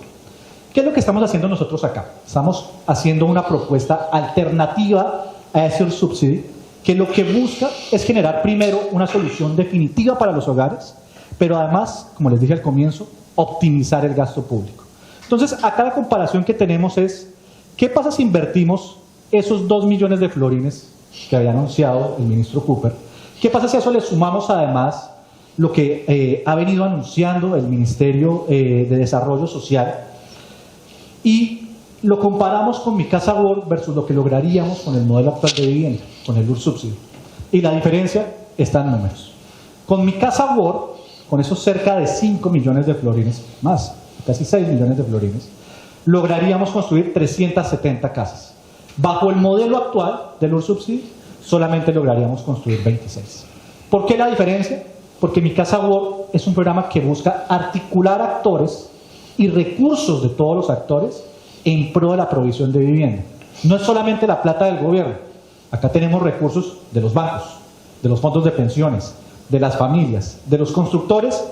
Speaker 3: ¿Qué es lo que estamos haciendo nosotros acá? Estamos haciendo una propuesta alternativa a ese subsidio que lo que busca es generar primero una solución definitiva para los hogares, pero además, como les dije al comienzo, optimizar el gasto público. Entonces, acá la comparación que tenemos es, ¿qué pasa si invertimos esos 2 millones de florines que había anunciado el ministro Cooper? ¿Qué pasa si a eso le sumamos además lo que ha venido anunciando el Ministerio de Desarrollo Social y lo comparamos con Mi Casa World versus lo que lograríamos con el modelo actual de vivienda, con el Ursubsidy? Y la diferencia está en números. Con Mi Casa World, con esos cerca de 5 millones de florines, más, casi 6 millones de florines, lograríamos construir 370 casas. Bajo el modelo actual del Ursubsidy, solamente lograríamos construir 26. ¿Por qué la diferencia? Porque Mi Casa World es un programa que busca articular actores y recursos de todos los actores en pro de la provisión de vivienda. No es solamente la plata del gobierno. Acá tenemos recursos de los bancos, de los fondos de pensiones, de las familias, de los constructores,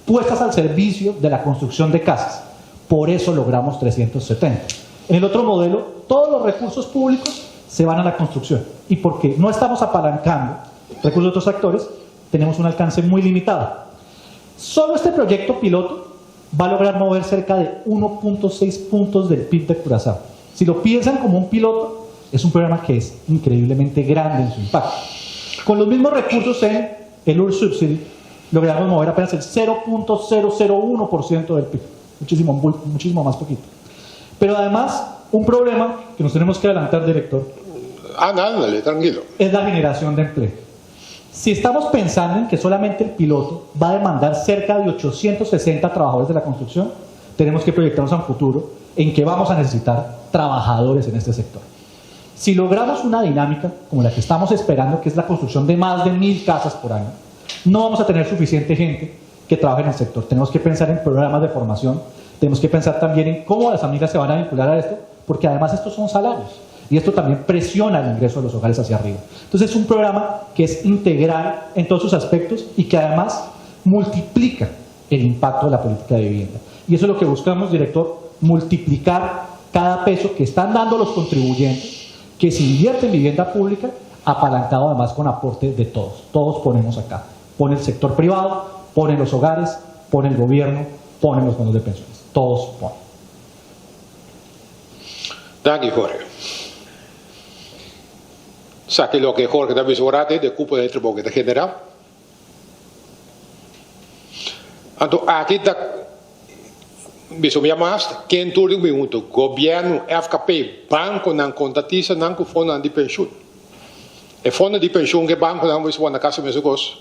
Speaker 3: puestas al servicio de la construcción de casas. Por eso logramos 370. En el otro modelo, todos los recursos públicos se van a la construcción. Y porque no estamos apalancando recursos de otros actores, tenemos un alcance muy limitado. Solo este proyecto piloto va a lograr mover cerca de 1.6 puntos del PIB de Curazao. Si lo piensan como un piloto, es un programa que es increíblemente grande en su impacto. Con los mismos recursos en el Ursubsidy, logramos mover apenas el 0.001% del PIB, muchísimo, muy, muchísimo más poquito. Pero además, un problema que nos tenemos que adelantar, director,
Speaker 2: Ah, no, ándale, tranquilo.
Speaker 3: es la generación de empleo. Si estamos pensando en que solamente el piloto va a demandar cerca de 860 trabajadores de la construcción, tenemos que proyectarnos a un futuro en que vamos a necesitar trabajadores en este sector. Si logramos una dinámica como la que estamos esperando, que es la construcción de más de 1.000 casas por año, no vamos a tener suficiente gente que trabaje en el sector. Tenemos que pensar en programas de formación, tenemos que pensar también en cómo las familias se van a vincular a esto, porque además estos son salarios. Y esto también presiona el ingreso de los hogares hacia arriba. Entonces es un programa que es integral en todos sus aspectos y que además multiplica el impacto de la política de vivienda. Y eso es lo que buscamos, director, multiplicar cada peso que están dando los contribuyentes, que se invierte en vivienda pública, apalancado además con aporte de todos. Todos ponemos acá. Pone el sector privado, ponen los hogares, Pone el gobierno, ponen los fondos de pensiones. Todos ponen.
Speaker 2: Danki Jorge. Sa ki loke Jorge ta bisa ora te de cupo de trabou ke ta genera. Anto aki ta bisa un bia mas ken tur di un hunto, gobierno, FKP, banconan, contratistanan cu fondonan di pensioen. E fondo di pensioen cu e banconan bo na casi mesun cos.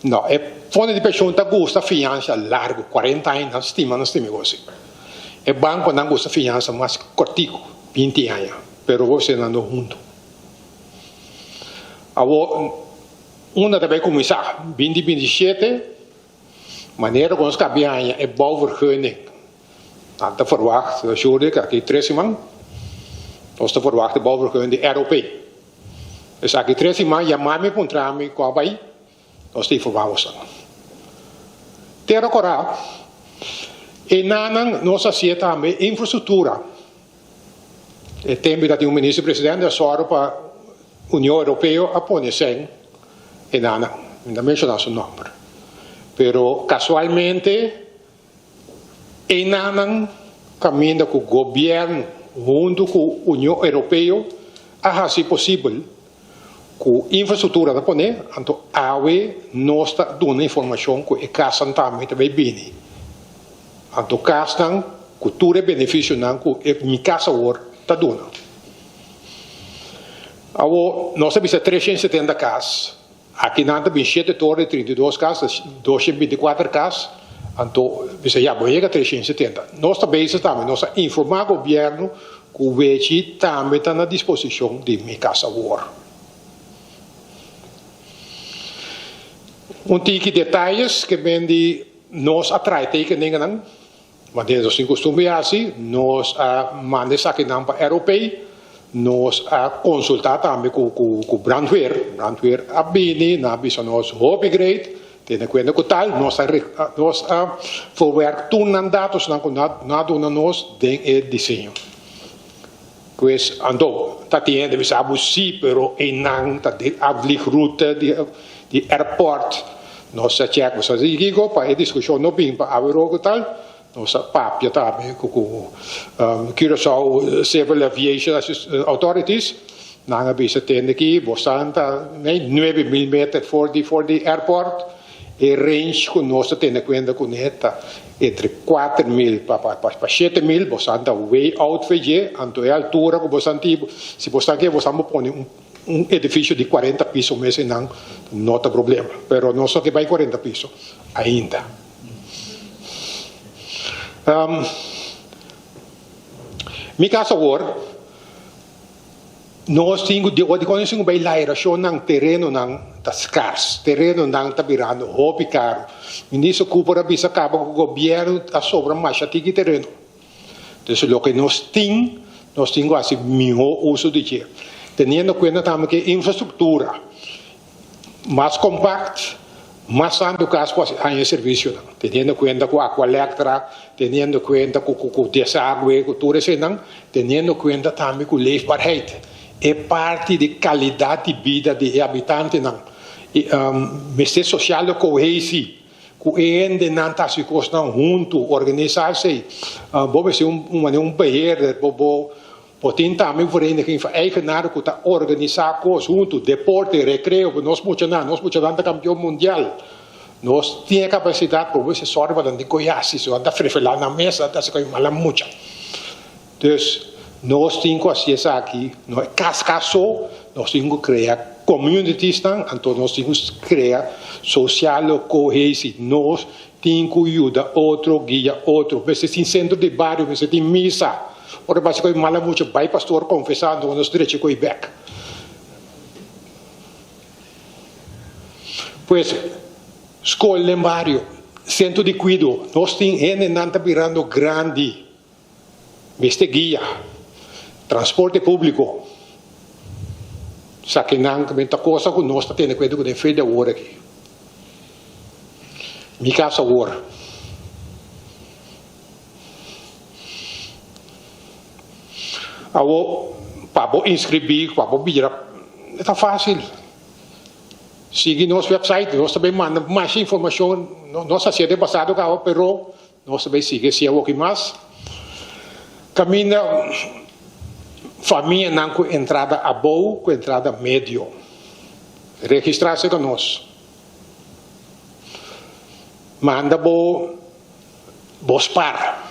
Speaker 2: No, e fondo di pensioen ta gusta fiansa largo, cuarenta aña, nan stima, nan stima e cos. E banconan gusta fiansa mas cortico, binti aña, pero bo bisa nan no hunto. Awor, unda ta bay cuminsa? Binti 27, manera cu nos cabia haña e bouwvergunning. Nan ta verwacht, Sjoerd, aki tres siman, nos ta verwacht e bouwvergunning di ROP. Esaki tres siman yama mi puntra mi kua bai, nos ta informa boso. Tera Kora, e nanan nos hacié tambe infrastructura. E tempo ta tin un minister presidente a sòru pa Union Europeo a pone sèn e nanan. Mi ta menshoná su nòmber. Pero kasualmente e nanan kaminda ku gobièrnu huntu ku Union Europeo a hasi posibel ku infrastruktura ta pone, anto awe nos ta duna informashon ku e kasnan tambe ta bai bini. Anto kasnan ku tur e benefisionan ku e Mi Kas Awor ta duna. Awor nos a bisa 370 kas, aki nan ta bin shete torre, 32 kas, 224 kas, anto bisa ya bo yega 370. Nos ta bezig tambe, nos a informa gobièrnu ku wechi tambe ta na disposishon di Mi Kas Awor. Un tiki detayes ke men di nos a trae tekeningennan, Manera nos tin costumbre haci, nos a manda esakinan pa ROP, nos a consulta tambe cu brandweer, brandweer a bini, nan a bisa nos hopi great, tene cuenta cu tal, nos a nos a verwerk tur nan datosnan cu nan a duna nos den e diseño. Pues anto ta tin hende bisa bo si, pero eynan ta den afvliegroute di airport. Nos a check bo sa di kico pa e discusion no bin pa awe rogo tal. Nos a papia tambe cu Curaçao Civil Aviation Authorities. Nan a bisa tende ki bo stan ta 9000 meter for di for di airport. E range ku nos ta tene kuenta kuné ta entre 4000 pa pa 7000, bo san ta way out fe dje, anto e altura ku bo san tin, si bo san ke bo san bo pone un un edifisio di 40 piso mes einan no ta problema, pero nos no ke bai 40 piso ainda. Mi kas awor. Nos tin ku dikon nos tin ku bai lairashonnan terenonan ta skars, terenonan ta birando hopi karu. Minister Cooper a bisa kaba ku gobièrnu a sobra masha tiki tereno. Entonces loke nos tin, nos tin ku hasi mihó uso di dje. Teniendo kuenta tambe ku e infrastruktura mas kompakt, mas tantu kas ku haña e servisionan. Teniendo kuenta ku Aqualectra, teniendo kuenta ku ku desagüe, ku tur eseinan, teniendo kuenta tambe ku leefbaarheid, e parti di kalidat di bida di e habitantenan, i mester sosiale kohesie, ku e hendenan ta hasi kosnan huntu, organisá esei. Bo mester un manera un beheerder, bo bo Bo tin tambe un vereniging van eigenaren ku ta organisá kos huntu, deporte, rekreo pa nos muchanan. Nos muchanan ta kampion mundial. Nos tin e kapasidat pa bo sòru pa nan tin koe hasi, so nan ta frefelá nan mes, nan ta hasi koe mala mucha. Dus, nos tin ku hasi esaki, no e kas kas so, nos tin ku krea communitiesnan, anto nos tin ku krea sosiale kohesie. Nos tin ku yuda otro, guia otro. Mester tin sentro di bario, mester tin misa. Ora basi koe mala mucha bai pastor konfesá anto nos drecha koe bek. Pues skol den bario, sentro di kuido, nos tin hendenan ta birando grandi, mester guia, transporte públiko, sakinan ta kosa ku nos ta tene kuenta ku den fe di awor aki. Mi kas awor. Awor, pa bo inskribí, pa bo bira, e ta fásil. Sigui nos website, nos ta bay manda masha informacion, nos a hacié den pasado caba, pero nos ta bay sigui hacié awoki mas. Caminda famianan cu entrada abou cu entrada medio, registra cerca nos. Manda bo bo spar,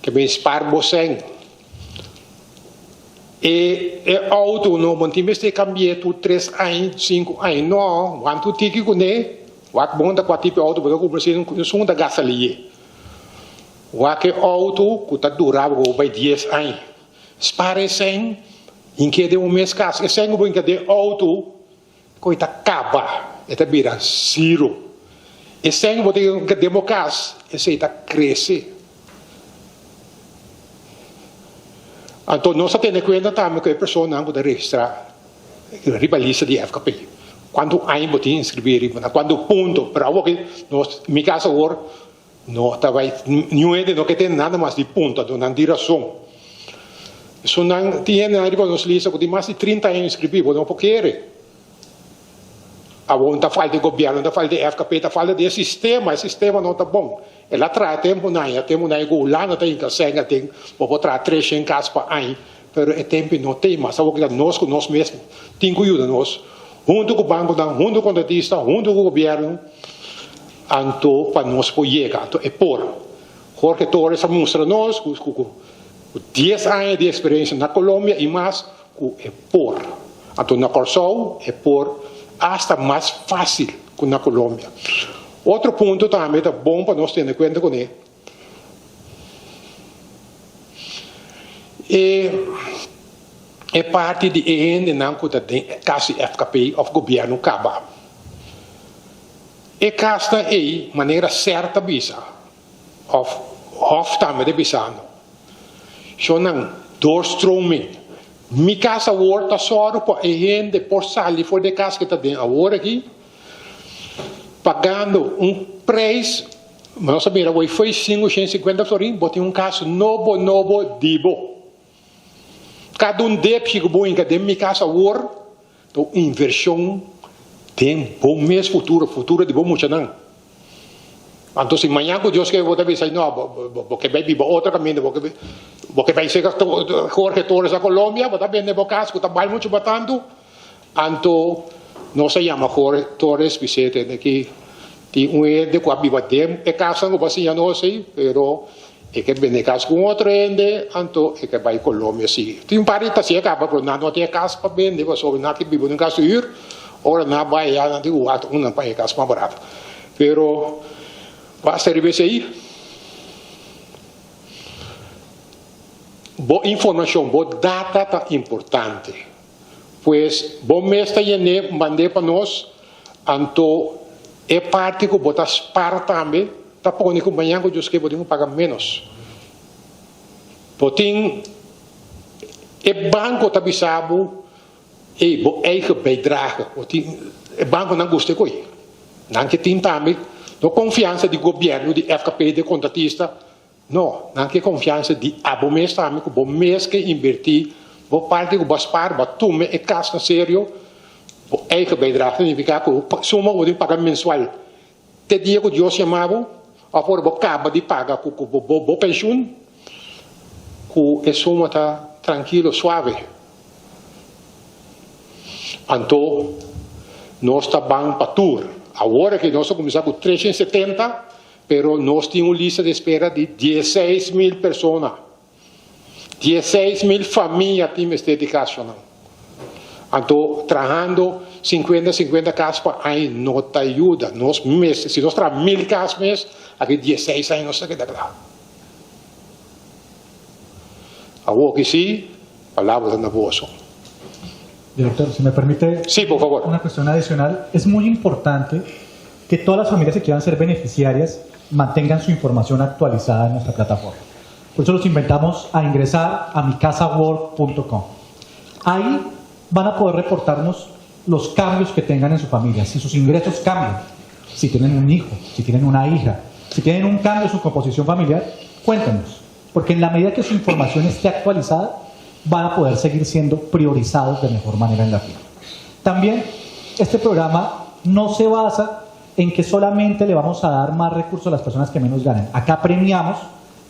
Speaker 2: ke bay spar bo cen. E e auto no bo tin mester cambi'e tur tres aña, sinku aña, no, wantu tiki kuné, wak bon ta kua tipo auto bo ta kumpra si esun ta gasta liye. Wak e auto ku ta dura bo bai dies aña. Spara e sèn, hink'e den un mes kas. E sèn ku bo hinka den auto ku e ta kaba, e ta bira zero. E sèn ku bo ta hinka den bo kas, esei ta krese. Anto nos ta tene kuenta tambe ku e personanan ku ta registrá riba lista di FKP. Kuantu aña bo tin inskribí riba nan, kuantu punto. Pero awor ke nos, mi kas awor no ta bai, niun hende no ke tene nada mas di punto, anto nan tin rason. Esunnan tin hendenan riba nos lista ku tin mas di trinta aña inskribí, bo no por kere. Awor ta falta e gobierno, ta falta e FKP, ta falta di e sistema, e sistema no ta bon. El a traha tempu nan, e tempu nan ku Hulanda ta hinka sèn aden, bo por traha tres shen kas pa aña, pero e tempu no t'ei mas. Awor kita nos ku nos mes tin ku yuda nos, huntu ku bankonan, huntu ku kontratista, huntu ku gobierno, anto pa nos por yega. Anto e por. Jorge Torres a mustra nos ku ku dies aña di eksperensia na Colombia i mas, ku e por. Anto na Kòrsou e por asta mas fásil ku na Colombia. Otro punto tambe ta bon pa nos tene kuenta kuné, e e parti di e hendenan ku ta den kas di FKP òf gobièrnu kaba. E kasnan ei manera ser ta bisa Of Hof tambe ta bisando, Shonnan, doorstroming. Mi kas awor ta sòru pa e hende por sali for di e kas ke ta den awor aki, pagando un prijs, nos a mira awor foi sinku shen sinkuenta florin, bo tin un kas nobo nobo di bo. Kada un depshi ku bo hinka den mi kas awor ta un invershon den bo mes futuro, futuro di bo muchanan. Anto si mañan ku Dios ke bo ta bisa no, bo ke bai biba otro kaminda, bo ke bo ke bai serka Jorge Torres na Colombia, bo ta bende bo kas ku ta bai muchu pa tantu. Anto nos a yama Jorge Torres bis'é tende ki tin un hende ku a biba den e kasnan ku bo a siña nos ei, pero e ke bende kas ku un otro hende, anto e ke bai Colombia sigui. Tin un par di ta siña kaba, pero nan no tin e kas pa bende pasobra nan ke biba den un kas di hür, ora nan a bai aya nan tin ku wak un nan paña e kas mas barato. Pero basta riba esei, bo informashon, bo data ta importante. Pues bo mes ta yen'é mand'é pa nos, anto e parti ku bo ta spar tambe ta pone ku mañan ku Dios ke bo tin ku paga ménos. Bo tin e banko ta bisa bo, ey bo eigen bijdrage, bo tin e bankonan gusta e koe. Nan ke tin tambe no konfiansa di gobièrnu, di FKP, di e kontratista. No, nan ke konfiansa di abo mes tambe ku bo mes ke inbertí bo parti ku bo a spar, bo a tuma e kas na serio, bo eigen bijdrage ta nifiká ku suma ku bo tin paga mensual te dia ku Dios yama bo òf ora bo kaba di paga ku bo penshun ku e suma ta trankilo, suave. Anto nos ta ban pa tur. Awor aki nos a kuminsá ku 370. Pero nos tin un lista di espera di dieseis mil persona. Dieseis mil famia tin mester di kasnan. Anto trahando sinkuenta sinkuenta kas pa aña no ta yuda. Nos mester, si nos traha mil kas mes, aki dieseis aña nos ta keda kla. Awoki si, palabra ta na boso.
Speaker 3: Director, si me permite
Speaker 2: Sí, por favor.
Speaker 3: una cuestión adicional, es muy importante que todas las familias que quieran ser beneficiarias mantengan su información actualizada en nuestra plataforma. Por eso los invitamos a ingresar a micasaworld.com. Ahí van a poder reportarnos los cambios que tengan en su familia, si sus ingresos cambian, si tienen un hijo, si tienen una hija, si tienen un cambio en su composición familiar, cuéntenos. Porque en la medida que su información esté actualizada, van a poder seguir siendo priorizados de mejor manera en la fila. También Este programa no se basa en que solamente le vamos a dar más recursos a las personas que menos ganan. Acá premiamos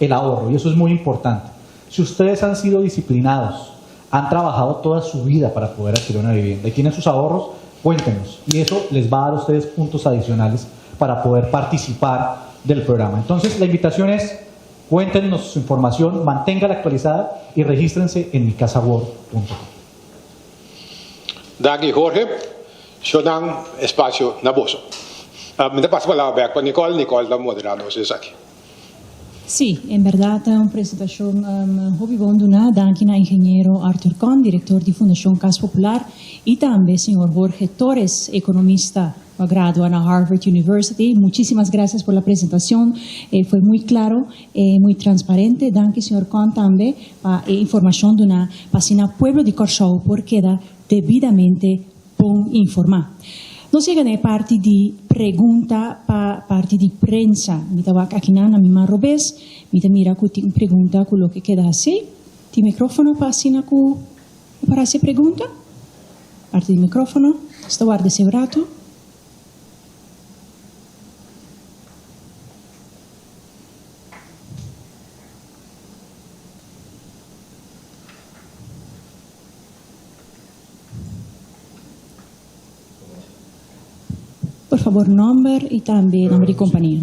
Speaker 3: el ahorro y eso es muy importante. Si ustedes han sido disciplinados, han trabajado toda su vida para poder adquirir una vivienda y tienen sus ahorros, cuéntenos. Y eso les va a dar a ustedes puntos adicionales para poder participar del programa. Entonces, la invitación es, cuéntenos su información, manténgala actualizada y regístrense en micasaworld.com.
Speaker 2: Danki Jorge. Shonan espasio na boso. Mi ta pasa palabra bek pa Nicole, Nicole ta modera nos esaki.
Speaker 4: Sí, en berdad ta un presentacion hopi bon duna. Danki na Ingeniero Arthur Kohn, director di Fundacion Cas Popular, y tambe señor Jorge Torres, economista cu a gradua na Harvard University. Muchisimas gracias por la presentacion, fue muy claro, muy transparente. Danki señor Kohn tambe pa e informacion duna pa asina pueblo di Corsou por keda debidamente bon informá. Nos yega na e parti di pregunta pa parti di prensa. Mi ta wak akinan na mi man robes, mi ta mira ku tin un pregunta ku loke keda hasi. Tin mikrófono pa asina ku e por hasi e pregunta? Parti di mikrófono. Nos ta warda esei un ratu. Por fabor nomber y tambe nomber di compania.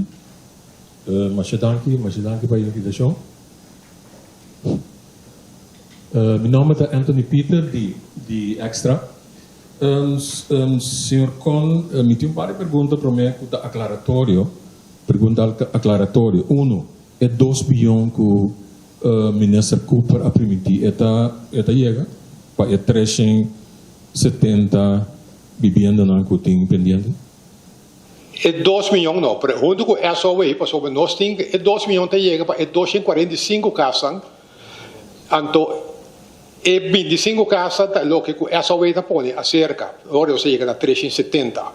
Speaker 5: Masha danki, masha danki pa e invitacion. Mi nomber ta Anthony Pieter di di Extra. Señor Con, mi tin un par di pregunta prome cu ta aclaratorio, pregunta aclaratorio. Uno, e dos biyon cu Minister Cooper a primintí e ta e ta yega pa e treshen setenta bibiendanan ku tin pendiente?
Speaker 2: E dos miyon no, pero huntu ku SOW pasobra nos tin e dos miyon ta yega pa e doshen kuarenta i sinku kasnan, anto e binti sinku kasnan ta loke ku SOW ta pone aserka, ora nos ta yega na treshen setenta.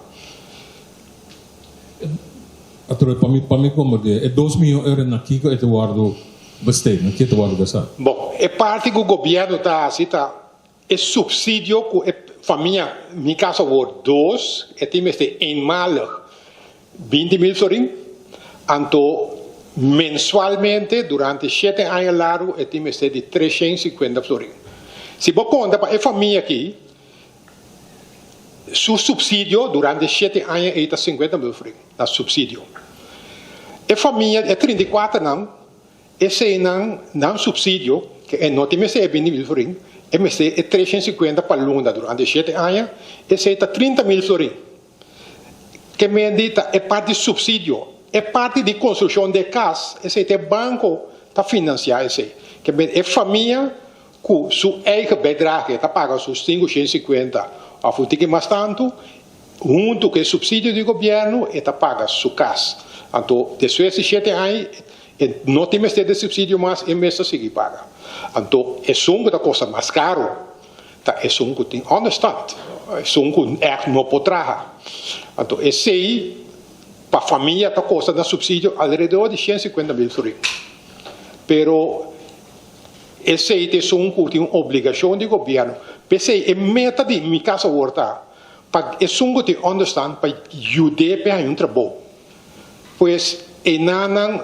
Speaker 5: Atrobe pa mi pa mi komprende e dos miyon euro na kiko e ta wordo besteed, na ke ta wordo gastá?
Speaker 2: Bon, e parti ku gobièrnu ta hasi ta e supsidio ku e famia, mi kas awor dos, e tin mester eenmalig 20.000 florin, anto mensualmente durante shete aña largu e tin mester di 350 florin. Si bo konta pa e famia aki, Su subsidio durante shete aña ei ta 50.000 florin, na subsidio. E famia, e 34 nan, eseinan, nan subsidio, ke e no tin mester e 20.000 florin, e mester e 350 pa luna durante shete aña, esei ta 30.000 florin. Ke mende ta e parti subsidio. E parti di construccion di e cas, esei ta e banco ta financia esei. Ke mende e famia Ku su eigen bijdrage ta paga su sinku shen sikuenta òf un tiki mas tantu, huntu ku e supsidio di gobièrnu e ta paga su kas. Anto despues di shete aña e no tin mester di supsidio mas, e mes ta sigui paga. Anto esun ku ta kosta mas karu ta esun ku tin ònderstant, esun ku ègt no por traha. Anto esei pa famia ta kosta na supsidio alrededor di 150 mil florin. Pero Esei ta esun ku tin un obligashon di gobièrnu. P'esei e meta di Mi Kas Awor ta pa esun ku tin ònderstan pa yud'é p'e haña un trabou. Pues enanan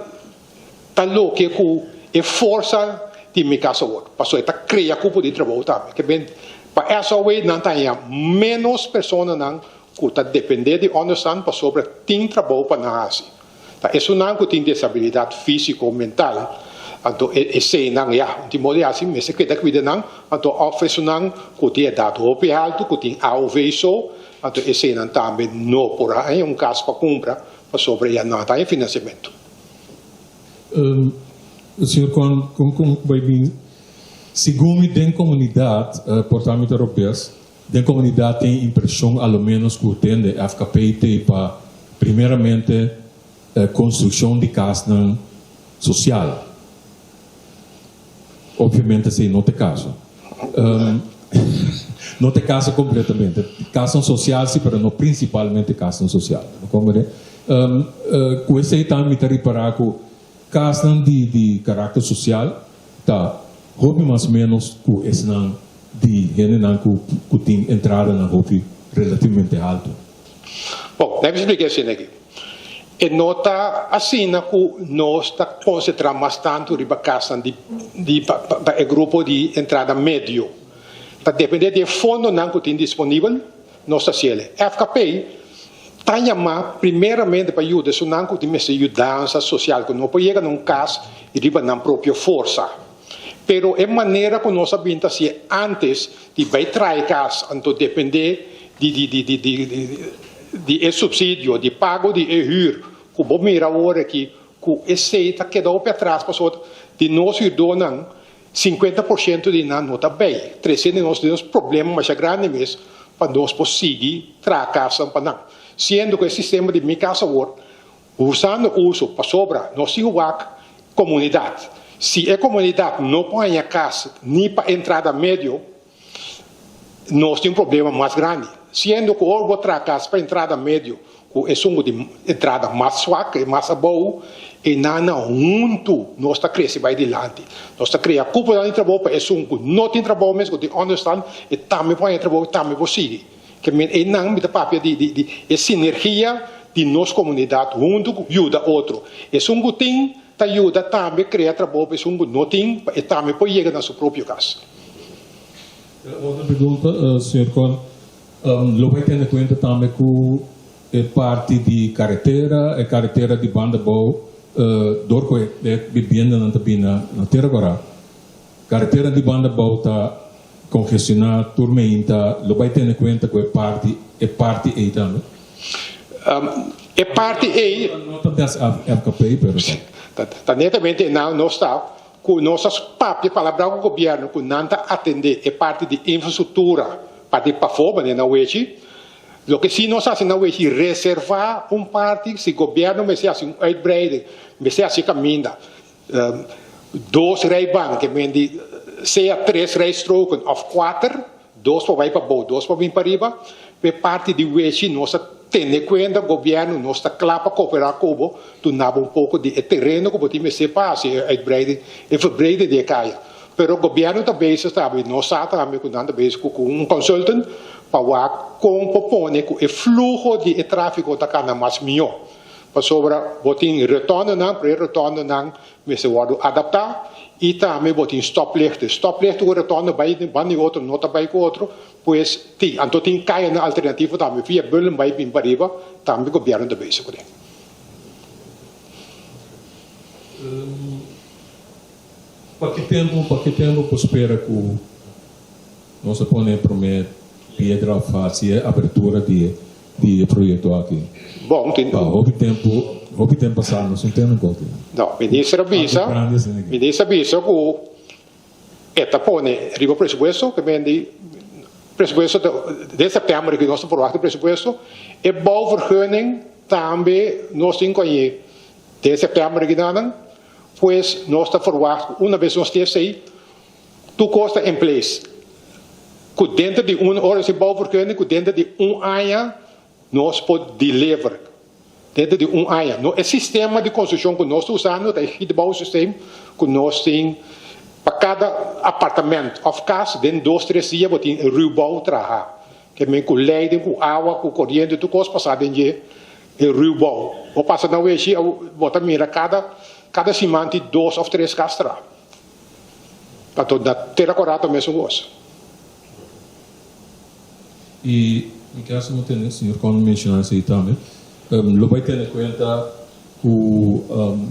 Speaker 2: ta loke ku e forsa di Mi Kas Awor, pasobra e ta krea kupo di trabou tambe. Ke ben pa SOW nan ta haña ménos personanan ku ta dependé di ònderstan pasobra tin trabou pa nan hasi. Ta esunnan ku tin desabilidat físiko o mental, anto eseinan ya, un tin modo di hasi mester keda kuida nan, anto òf esunnan ku tin edat hopi haltu, ku tin AOV so, anto eseinan tambe no por haña un kas pa kumpra pasobra ya no ta haña finansiamentu.
Speaker 5: Señor Con, con con bai bin? Segun mi den komunidat, por ta mi ta robes, Den komunidat tin impreshon a lo ménos ku tende FKP te pa primeramente konstrukshon di kasnan sosial. Opviamente esei no ta e kaso. No ta e kaso kompletamente. Kasnan sosial si, pero no prinsipalmente kasnan sosial. No komprende? Ku esei tambe mi ta ripará ku kasnan di karakter sosial ta hopi mas ménos ku esnan di hendenan ku ku tin entradanan hopi relativamente haltu.
Speaker 2: Bon, laga mi splika esei aki. E no ta asina ku nos ta konsentrá mas tantu riba kasnan di di pa pa e grupo di entrada medio. Ta dependé di e fondonan ku tin disponibel nos ta hasiel. FKP ta yamá primeramente pa yuda esunnan ku tin mester yudansa sosial ku no por yega na un kas riba nan propio forsa. Pero e manera ku nos a bin ta hasié antes di bai traha e kas anto dependé di di di di di di e supsidio, di pago di e hür ku bo mira awor aki ku esei ta keda hopi atras pasobra di nos hürdónan 50% di nan no ta bai trese di nos den nos problema masha grandi mes pa nos por sigui traha kasnan pa nan. Siendo ku e sistema di Mi Kas Awor Usando uso pasobra nos tin wak komunidat. Si e komunidat no por haña kas ni pa entrada medio, nos tin un problema mas grandi. Siendo ku ora bo traha kas pa entrada medio ku esun ku tin entrada mas swak i mas abou, e nannan huntu nos ta krese bai dilanti. Nos ta krea kuponan di trabou pa esun ku no tin trabou mes, ku tin ònderstan, e tambe por haña trabou, e tambe por sigui. Ke men einan mi ta papia di di di e sinergia di nos komunidat huntu ku yuda otro. Esun ku tin ta yuda tambe krea trabou pa esun ku no tin pa e tambe por yega na su propio kas.
Speaker 5: Otro pregunta, señor Koen. Lo bai tene kuenta tambe ku e parti di karetera, e karetera di banda bou dor ku e bibiendanan ta bini na Tera Kora. Karetera di banda bou ta kongestioná tur meinta, lo bai tene kuenta ku e parti e parti ei tambe?
Speaker 2: E parti ei.
Speaker 5: No ta des FKP pero ta.
Speaker 2: Ta netamente nan nos ta ku nos a papia palabrá ku gobièrnu ku nan ta atendé e parti di infrastruktura parti pafó manera nan wechi. Loke si nos hasi nan wechi reservá un parti si gobièrnu mester hasi un uitbreiding mester hasi kaminda. Dos rijbaan, ke men di sea tres rijstroken of kuater, dos pa bai pabou, dos pa bin pariba. P'e parti di wechi nos a tene kuenta, gobièrnu nos ta kla pa kooperá ku bo, duna bo un poko di e tereno ku bo tin mester pa hasi e uitbreiding, e verbreding di e kaya. Pero gobièrnu ta bezig tambe, nos sa tambe ku nan ta bezig ku un consultant pa wak kon por pone ku e fluho di e tráfiko ta kana mas mihó. Pasobra bo tin rotondenan, pero e rotondenan mester wòrdu adaptá i tambe bo tin stoplichten. Stoplichten ku rotonde bai di banda di otro no ta bai ku otro, pues tin. Anto tin kayanan alternativo tambe via Bullen bai bin pariba, tambe gobièrnu ta bezig kuné.
Speaker 5: Pa ki tempu, pa ki tempu por spera ku nos a pone e promé piedra òf hasi e apertura di e Di e proyecto aki.
Speaker 2: Bon, tin.
Speaker 5: Pa hopi tempo, hopi tempo pasá nos no tende kos di.
Speaker 2: No, minister a bisa, minister a bisa ku e ta pone riba presupuesto, ke men di presupuesto ta, den sèptèmber aki nos ta verwachta presupuesto, e bouwvergunning tambe nos tin ku añ'é den sèptèmber aki nan, pues nos ta verwachta ku una bes nos tin esei, Tur kos ta in place. Ku denter di un ora si bouwvergunning ku denter di un aña nos por deliver. Denter di un aña. No e sistema di konstrukshon ku nos ta usando ta e gietbouwsysteem ku nos tin pa kada apartament òf kas den dos tres dia bo tin e ruwbouw traha. Ke men ku leiding, ku awa, ku koriente tur kos pasa den dje e ruwbouw. Bo pasa na weshi bo ta mira kada kada siman tin dos òf tres kas traha. Anto na tera kora ta mesun kos.
Speaker 5: I mi kier hasi un tende, señor Con menciona esey tambe, lo bay tene cuenta cu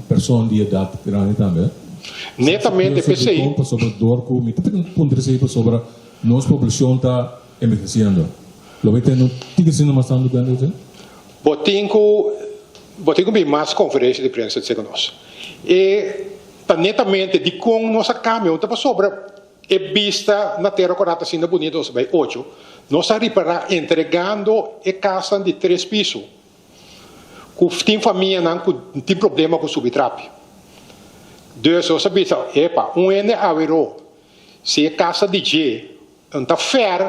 Speaker 5: person di edad grandi tambe.
Speaker 2: Netamente p'esey.
Speaker 5: Pasobra door cu mi ta puntra esey pasobra nos poblacion ta envejeciendo. Lo bay tene tin cu haciendo mas tanto cuenta cu esey?
Speaker 2: Bo tin cu bo tin cu bin mas conferencia di prensa segun nos. E Ta netamente dikon nos a kambia, un ta pasobra e bista na Tera Kora ta asina bunita, nos a bai ocho, nos a ripará entregando e kasnan di tres piso ku tin famianan ku tin problema ku subi trapi. Dus nos a bisa, epa, un hende aweró si e kasa di dje Un ta fer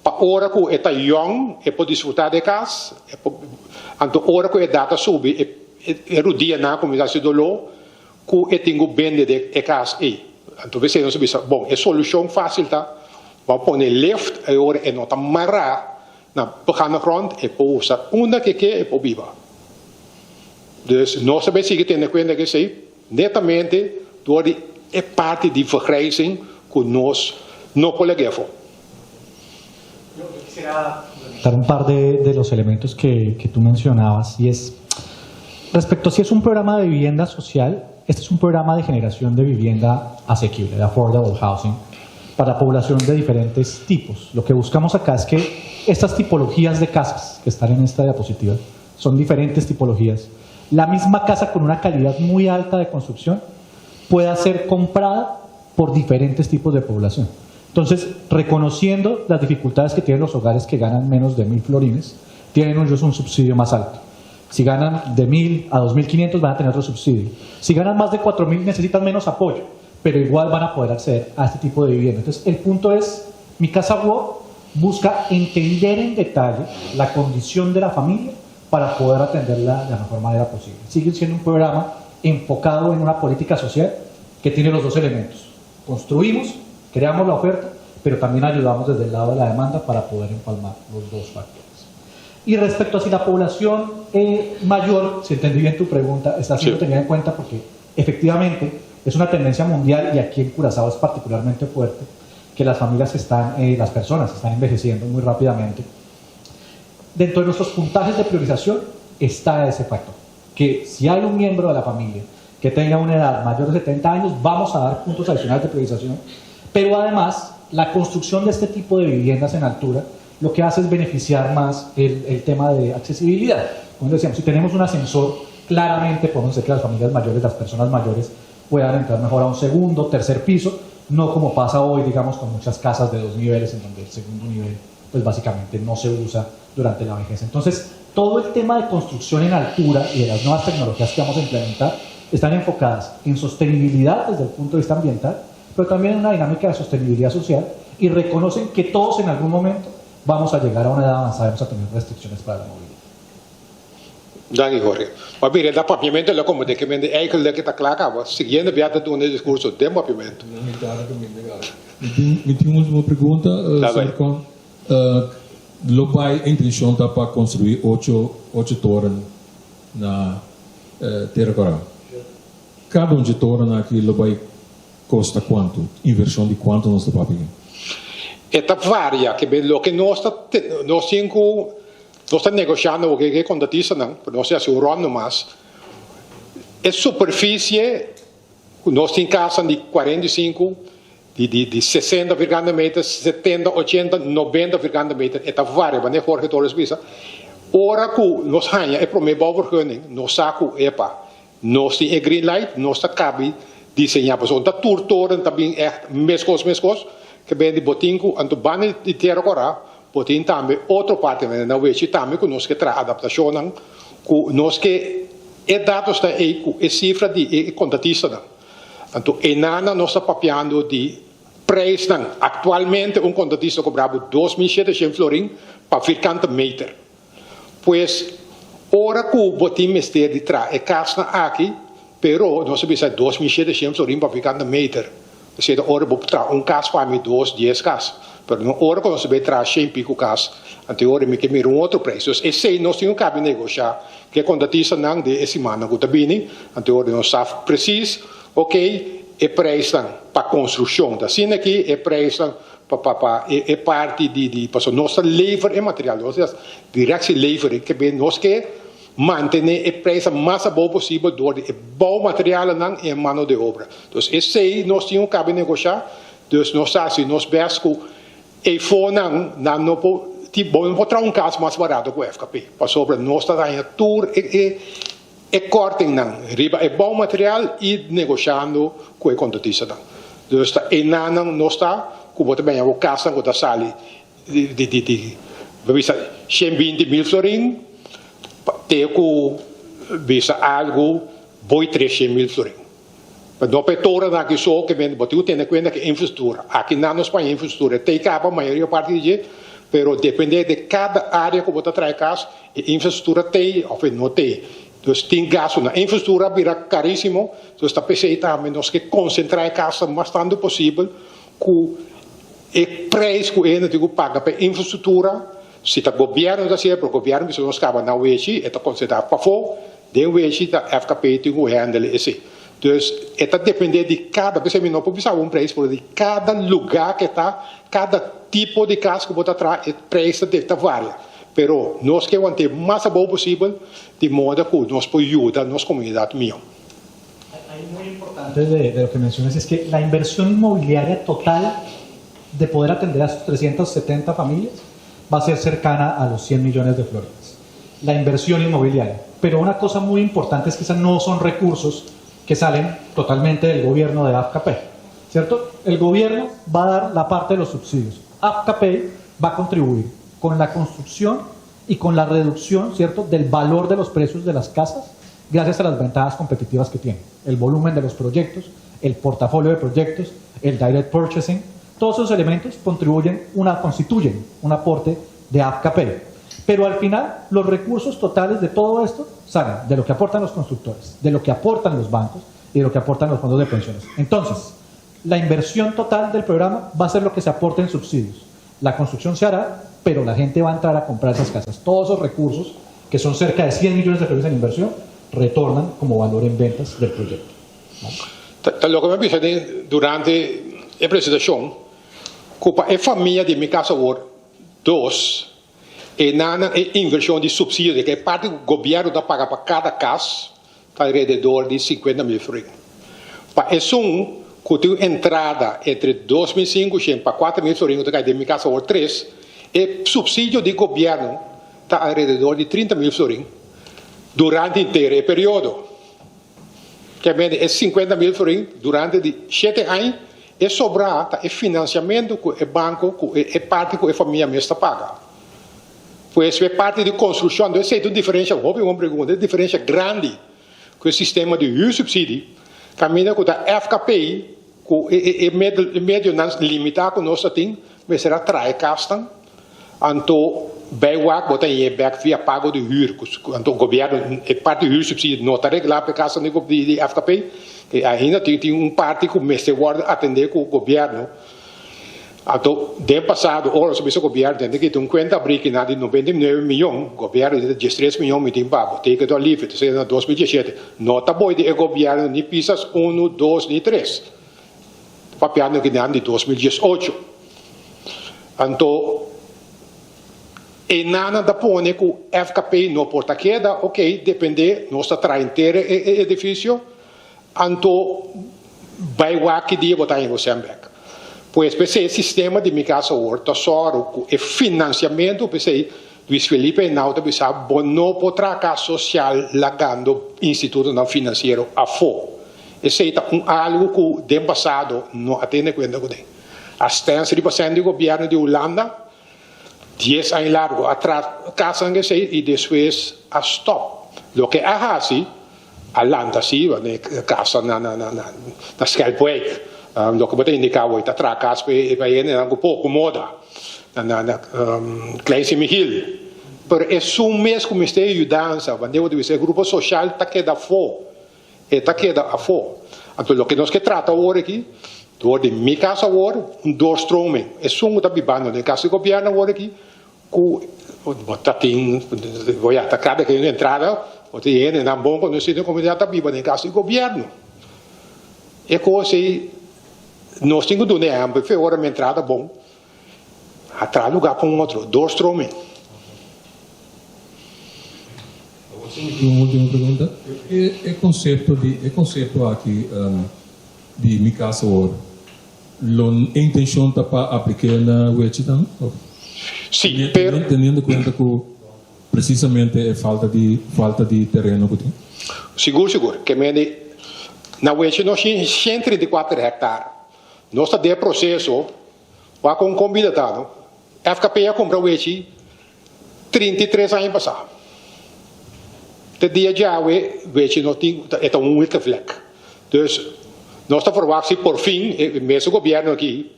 Speaker 2: pa ora ku e ta yòn e por disfrutá di e kas, e por, anto ora ku edat a subi e e rudianan a kuminsá hasi doló ku e tin ku bende di e kas ei. Anto p'esei nos a bisa, bon, e solushon fásil ta bo a pone lift, e ora e no ta mará. Na begane grond, e por usa unda ku e ke, e por biba. Dus nos ta bay sigui tene kuenta ku esei netamente dor di e parti di vergrijzing ku nos no por lag'é afó.
Speaker 3: Yo quisiera complementar un par de, de los elementos que, que tú mencionabas y es respecto a si es un programa de vivienda social, este es un programa de generación de vivienda asequible, de affordable housing, para población de diferentes tipos. Lo que buscamos acá es que estas tipologías de casas que están en esta diapositiva son diferentes tipologías. La misma casa con una calidad muy alta de construcción pueda ser comprada por diferentes tipos de población. Entonces, reconociendo las dificultades que tienen los hogares que ganan menos de 1.000 florines, tienen ellos un subsidio más alto. Si ganan de 1.000 a 2.500 van a tener otro subsidio. Si ganan más de 4.000 necesitan menos apoyo, pero igual van a poder acceder a este tipo de vivienda. Entonces, el punto es, Mi Casa WOW busca entender en detalle la condición de la familia para poder atenderla de la mejor manera posible. Sigue siendo un programa enfocado en una política social que tiene los dos elementos. Construimos, creamos la oferta, pero también ayudamos desde el lado de la demanda para poder empalmar los dos factores. Y respecto a si la población mayor, si entendí bien tu pregunta, está siendo tenida en cuenta porque efectivamente es una tendencia mundial y aquí en Curazao es particularmente fuerte que las familias están, las personas están envejeciendo muy rápidamente. Dentro de nuestros puntajes de priorización está ese factor, que si hay un miembro de la familia que tenga una edad mayor de 70 años, vamos a dar puntos adicionales de priorización, pero además la construcción de este tipo de viviendas en altura lo que hace es beneficiar más el tema de accesibilidad. Como decíamos, si tenemos un ascensor, claramente podemos hacer que las familias mayores, las personas mayores, puedan entrar mejor a un segundo, tercer piso, no como pasa hoy, digamos, con muchas casas de dos niveles, en donde el segundo nivel, pues básicamente no se usa durante la vejez. Entonces, todo el tema de construcción en altura y de las nuevas tecnologías que vamos a implementar están enfocadas en sostenibilidad desde el punto de vista ambiental, pero también en una dinámica de sostenibilidad social y reconocen que todos en algún momento vamos a llegar a una edad avanzada y vamos a tener restricciones para la movilidad.
Speaker 2: Danki Jorge. Ma mira, e papiamento lo como de que mende eigenlijk ta kla kaba. Siguiente bia ta duna e discurso den papiamento.
Speaker 5: Mi tin un ultimo pregunta, señor Con. Lo bai e intencion ta pa construi ocho toren na Tera Coral. Cada un dje toren aki lo bai kosta kuantu? Invershon di kuantu nos ta papia aki?
Speaker 2: E ta varia, ke loke nos ta nos tin ku nos ta negoshando ku e kontratistanan, pero nos ta hasi un rònt nomas. E superfisie ku nos tin kasanan di 45, di 60 vierkante meter, 70, 80, 90 vierkante meter, e ta varia, manera Jorge Torres bisa. Ora ku nos haña e promé bouwvergunning, nos sa ku epa, Nos tin e green light, nos ta kabi diseñá pasobra ta tur toren ta bin ègt meskos meskos ke ben di botin ku anto banda di Tierra Kòrá bo tin tambe otro parti na wechi tambe ku nos ke traha adaptashonnan ku nos ke e datosnan ei ku e sifra di e kontratistanan. Anto enanan nos ta papiando di prijsnan. Aktualmente un kontratista kobra bo 2700 florin pa vierkante meter. Pues, ora ku bo tin mester di traha e kasnan aki, pero nos a bisa 2700 florin pa vierkante meter. Esei ta ora bo por traha un kas pa mi, dos, dies kas. Pero no ora ku nos a bai traha shen piku kas, anto e ora mi ke mira un otro preis. Dus esei nos tin ku kabi negoshá ku e kontratistanan den e simannan ku ta bini, anto e ora nos sa presis, okey, e preisnan pa konstrukshon ta asina aki, e preisnan Pa pa pa e e parti di di pasobra nos ta lever e material nos ta directie levering ke ben nos ke mantene e prijsnan mas abou posibel door di e bouwmaterialennan i e mano de obra. Dus esei nos tin un kabe negosha dus nos ta hasi nos best ku e fonan nan no por ti bo no por traha un kas mas barato ku FKP pasobra nos ta daña tur e e e kortingnan riba e bouwmateriaal i negoshando ku e kontratistanan. Dus ta enanan nos ta ku bo ta baña bo kasnan ku ta sali di di di bo bisa 120 mil florin te ku bisa algu boi 300 mil florin. Pero no pa e torennan aki so ke men bo tin ku tene kuenta ku e infrastruktura. Aki nan nos paña infrastruktura e ta kaba mayoria parti di dje pero depende di kada area ku bo ta traha e kas E infrastruktura t'ei of e no t'ei. Dus tin gasto na infrastruktura a bira karísimo, dus ta p'esei tambe nos ke konsentrá e gasto mas tantu posibel ku e preis ku hende tin ku paga pa e infrastruktura. Si ta gobièrnu ta hasié, pero gobièrnu bisa nos kaba na wechi, e ta konsiderá pafó, den wechi ta FKP tin ku handle esei. Dus e ta dependé di kada, p'esei mi no por bisa bo un prijs, pero di kada lugá ku e ta, kada tipo di kas ku bo ta traha, e prijs ta ta varia. Pero nos ke want'é mas abou posibel, di moda ku nos por yuda nos komunidat mihó.
Speaker 3: Ahí muy importante de, de lo que mencionas es que la inversión inmobiliaria total de poder atender a sus 370 familias va a ser cercana a los 100 millones de florines. La inversión inmobiliaria. Pero una cosa muy importante es que esas no son recursos que salen totalmente del gobierno de AFKP, ¿cierto? El gobierno va a dar la parte de los subsidios. AFKP va a contribuir con la construcción y con la reducción, ¿cierto?, del valor de los precios de las casas gracias a las ventajas competitivas que tiene. El volumen de los proyectos, el portafolio de proyectos, el direct purchasing, todos esos elementos constituyen un aporte de AFKP. Pero al final, los recursos totales de todo esto salen de lo que aportan los constructores, de lo que aportan los bancos y de lo que aportan los fondos de pensiones. Entonces, la inversión total del programa va a ser lo que se aporte en subsidios. La construcción se hará, pero la gente va a entrar a comprar esas casas. Todos esos recursos, que son cerca de 100 millones de pesos en inversión, retornan como valor en ventas del proyecto.
Speaker 2: Ta loke mi a bisa durante e presentashon, ku pa e famia di Mi Kas Awor dos, e nan e invershon di supsidio di e parti ku gobièrnu ta paga pa kada kas ta alrededor di 50 mil florin. Pa esun ku tin un entrada entre 2500 pa 4000 florin ku ta kai den Mi Kas Awor tres, e supsidio di gobièrnu ta alrededor di 30 mil florin durante henter e periodo. Ke mende e 50 mil florin durante di 7 aña, e sobrá ta e finansiamentu ku e banko ku e parti ku e famia mes ta paga. Pues e parti di konstrukshon, esei ta un diferensha, hopi bon pregunta, e diferensha grandi ku e sistema di huursubsidie kaminda ku ta FKP ku e medionan limitá ku nos ta tin mester a traha e kasnan, anto bai wak bo ta hañ'é bèk via pago di huur. Anto gobièrnu e parti di huursubsidie no ta reglá pa e kasnan di FKP, e ainda tin un parti ku mester wòrdu atendé ku gobièrnu. Anto den pasado ora nos a bisa gobièrnu tende ki tin un kuenta abrí kinan di 99 miyon, gobièrnu di ta 13 miyon mi tin pa bo, take it or leave it, esei na 2017. No ta boi di e gobièrnu ni Pisas unu, dos ni tres. Ta papiando kinan di 2018. Anto e nannan ta pone ku FKP no por ta keda, ok, depende, nos ta traha henter e edifisio, anto bai wak ki dia bo ta haña bo sèn bèk. Pues p'esei e sistema di Mi Kas Awor ta sòru ku e finansiamentu, p'esei Luis Felipe Henao ta bisa bo no por traha kas sosial lagando institutonan finansiero afó. Esei ta un algu ku den pasado no a tene kuenta kuné. A stèns riba sèn di gobièrnu di Hulanda 10 aña largu a traha kasnan esei i despues a stòp. Loke a hasi a lanta si kasa na na Schelpwijk. Loke bo ta indiká awor ta traha kas pa e hendenan ku poko moda na na Klein Sint Michiel. Pero esun mes ku mester e yudansa, wanneer bo ta bisa e grupo soshal ta keda afó, e ta keda afó. Anto loke nos ke trata awor aki, dor di Mi Kas Awor, un doorstroming. Esun ku ta bibando den kas di gobièrnu awor aki, ku bo ta tin, bo ya ta kada ke un entrada, bo tin hendenan bon konosí den komunidat ta biba den kas di gobièrnu. E kos ei nos tin ku duna ehèmpel fe ora mi entrada bon, a traha lugá pa un otro, doorstroming.
Speaker 5: Un ultimo pregunta. E konsepto di e konsepto aki di Mi Kas Awor, lo e intenshon ta pa aplik'é na Wechi tambe?
Speaker 2: Sí, pero.
Speaker 5: Teniendo kuenta ku presisamente e falta di falta di tereno ku tin.
Speaker 2: Sigur, sigur. Ke mende na Wechi nos tin 134 hèktar. Nos ta den e proseso wak kon kon bida ta no. FKP a kumpra Wechi 33 aña pasá. Te dia djawe Wechi no tin, e ta un witte vlek. Dus nos ta verwagt si por fin e mesun gobièrnu aki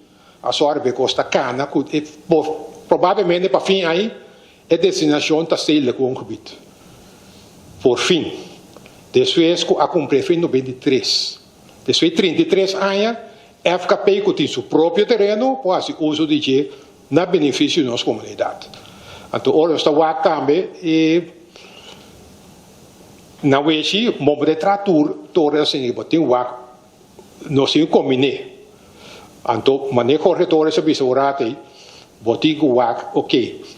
Speaker 2: a sòru pa e kos ta kana ku e probablemente pa fin aña e destinashon ta stedelijk woongebied. Por fin. Despues ku a kumpr'é fin 93. Despues di 33 aña FKP ku tin su propio tereno por hasi uso di dje na benefisio di nos komunidat. Anto ora nos ta wak tambe e na wechi bo por traha tur toren asina bo tin wak nos tin ku kombiné. Anto manera Jorge Torres a bisa un rato ei bo tin ku wak ok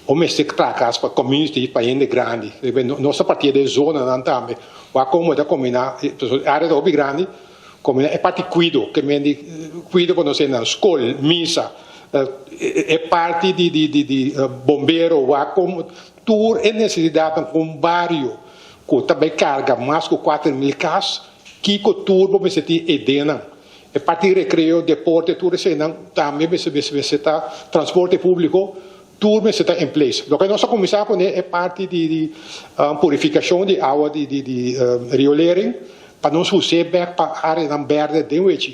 Speaker 2: bo mester traha kas pa community pa hende grandi nos ta partia den zonanan tambe wak kon bo ta kombiná pasobra e área ta hopi grandi kombiná e parti kuido ke men di kuido ku nos hende nan skol misa e parti di di di di bombero wak kon tur e nesesidatnan ku un bario ku ta bai karga mas ku 4000 kas kiko tur bo mester tin e dennan e parti rekreo deporte tur eseinan tambe mester mester ta transporte públiko tur mester ta in place loke nos a kuminsá kuné e parti di di purifikashon di awa di di di riolering pa nos hus'é bèk pa áreanan bèrdè den wechi.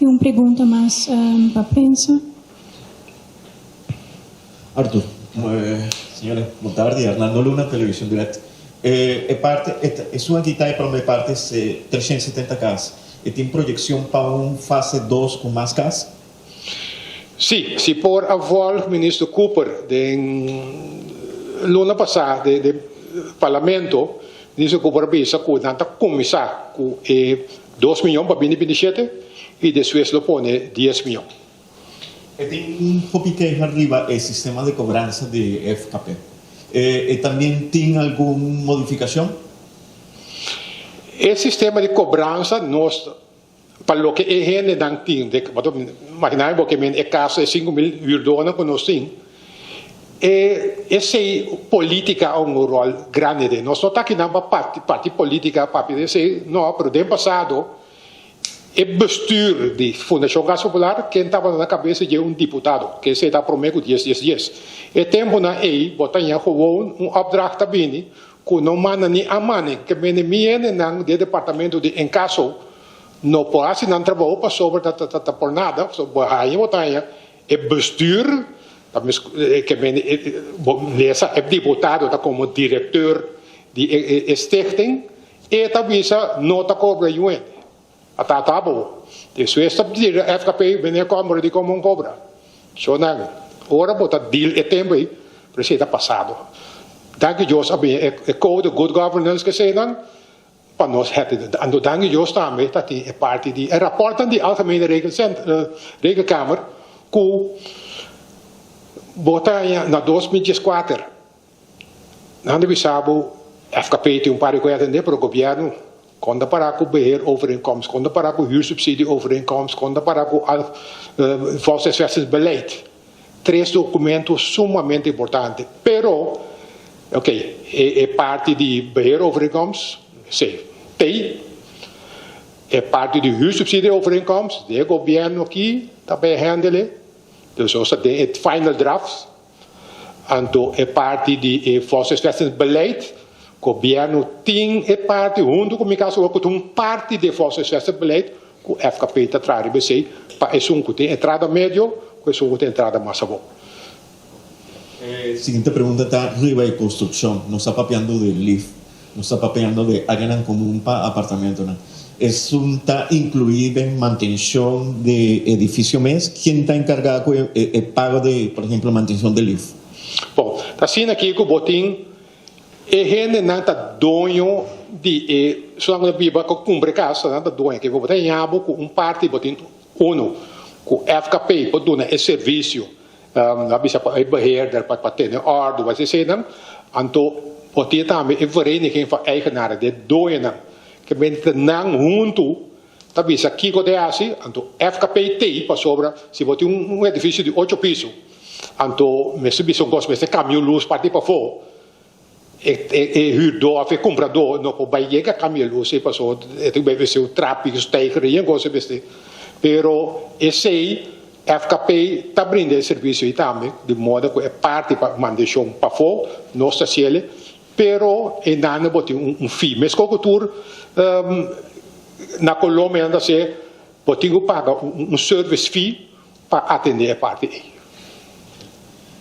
Speaker 4: Y un pregunta mas pa prensa.
Speaker 6: Arthur, Señores, bon tardi. Hernando Luna, Television Direct. E parte, esun aki ta e prome parte, 370 cas. E tin proyeccion pa un fase dos cu mas cas?
Speaker 2: Sí, si por a volg Minister Cooper den luna pasá den Parlamento, Minister Cooper a bisa ku nan ta kuminsá ku e 2 mion pa 2027 i despues lo pone 10 mion.
Speaker 6: E tin un hopi keha riba e sistema di kobransa di FKP. E tambe tin algun modifikashon?
Speaker 2: E sistema di kobransa nos pa loke e hendenan tin, imaginá bo ke men e kaso e 5000 huurdernan ku nos tin, e esei polítika un ròl grandi den. Nos no ta akinan pa parti, parti polítika papia di esei, no, pero den pasado e bestuur di Fundashon Kas Popular ken tabata na kabesa dje un diputado, ke esei ta promé ku 10 10 10. E tempunan ei bo ta haña gewoon un opdracht ta bini ku no manda ni aanmaning, ke mene mi hendenan di e departamento di incasso no por hasi nan trabou pasobra ta ta ta por nada, so bo haña bo ta haña e bestuur ta mes ke mene bo lesa e diputado ta komo direkteur di e stichting e ta bisa no ta kobra yu hende. A tata bo. Despues ta bira FKP meneer Komber di komo un kobra. So nan ora bo ta deal e tempo ei, pero esei ta pasado. Danki Dios a bini e code good governance ke eseinan pa nos happy. Anto danki Dios tambe ta tin e parti di e raportnan di Algemene Rekenkamer ku bo ta haña na 2014. Nan ta bisa bo FKP tin un par di koe atendé pero gobièrnu kon ta para ku beheerovereenkomst, kon ta para ku huursubsidieovereenkomst, kon ta para ku volkshuisvestingsbeleid. Tres dokumento sumamente importante. Pero, ok, e parti di beheerovereenkomst, si, tei. E parti di huursubsidieovereenkomst, di e gobièrnu aki ta bay handle. Dus nos ta den e final draft. Anto e parti di e volkshuisvestingsbeleid, gobièrnu tin e parti huntu ku mi kas awor ku ta un parti di e volkshuisvestingsbeleid ku FKP ta traha riba esei pa esun ku tin entrada medio ku esun ku tin entrada mas abou.
Speaker 6: E siguiente pregunta ta riba e konstrukshon. Nos ta papiando di lift, nos ta papiando di áreanan komun pa apartamentonan. Esun ta inkluí den mantenshon di edifisio mes? Ken ta enkargá ku e pago di, por ehemplo, mantenshon di lift?
Speaker 2: Bon, ta asina aki ku bo tin e hendenan ta doño di e esnan ku ta biba ku kumpra e kas, nan ta doño. Ke bo ta haña bo ku un parti bo tin unu ku FKP por duna e servisio, nan a bisa pa e beheerder pa tene òrdu, pa eseinan. Anto bo tin tambe e vereniging van eigenaren, di e doñonan. Ke men ta nan huntu ta bisa kiko ta hasi, anto FKP t'ei pasobra si bo tin un edifisio di ocho piso, anto mester bisa un kos, mester kambia un lus parti pafó, e hürdó òf e kumpradó no por bai yega kambia e lus ei pasobra e ta bai mester un trapi ku steiger i kos ei mester. Pero esei FKP ta brinda e servisio ei tambe, di moda ku e parti pa mantenshon pafó nos ta hasiel. Pero e nan bo tin un fee. Meskos ku tur na Colombia nan ta hasié, bo tin ku paga un service fee pa atendé e parti ei.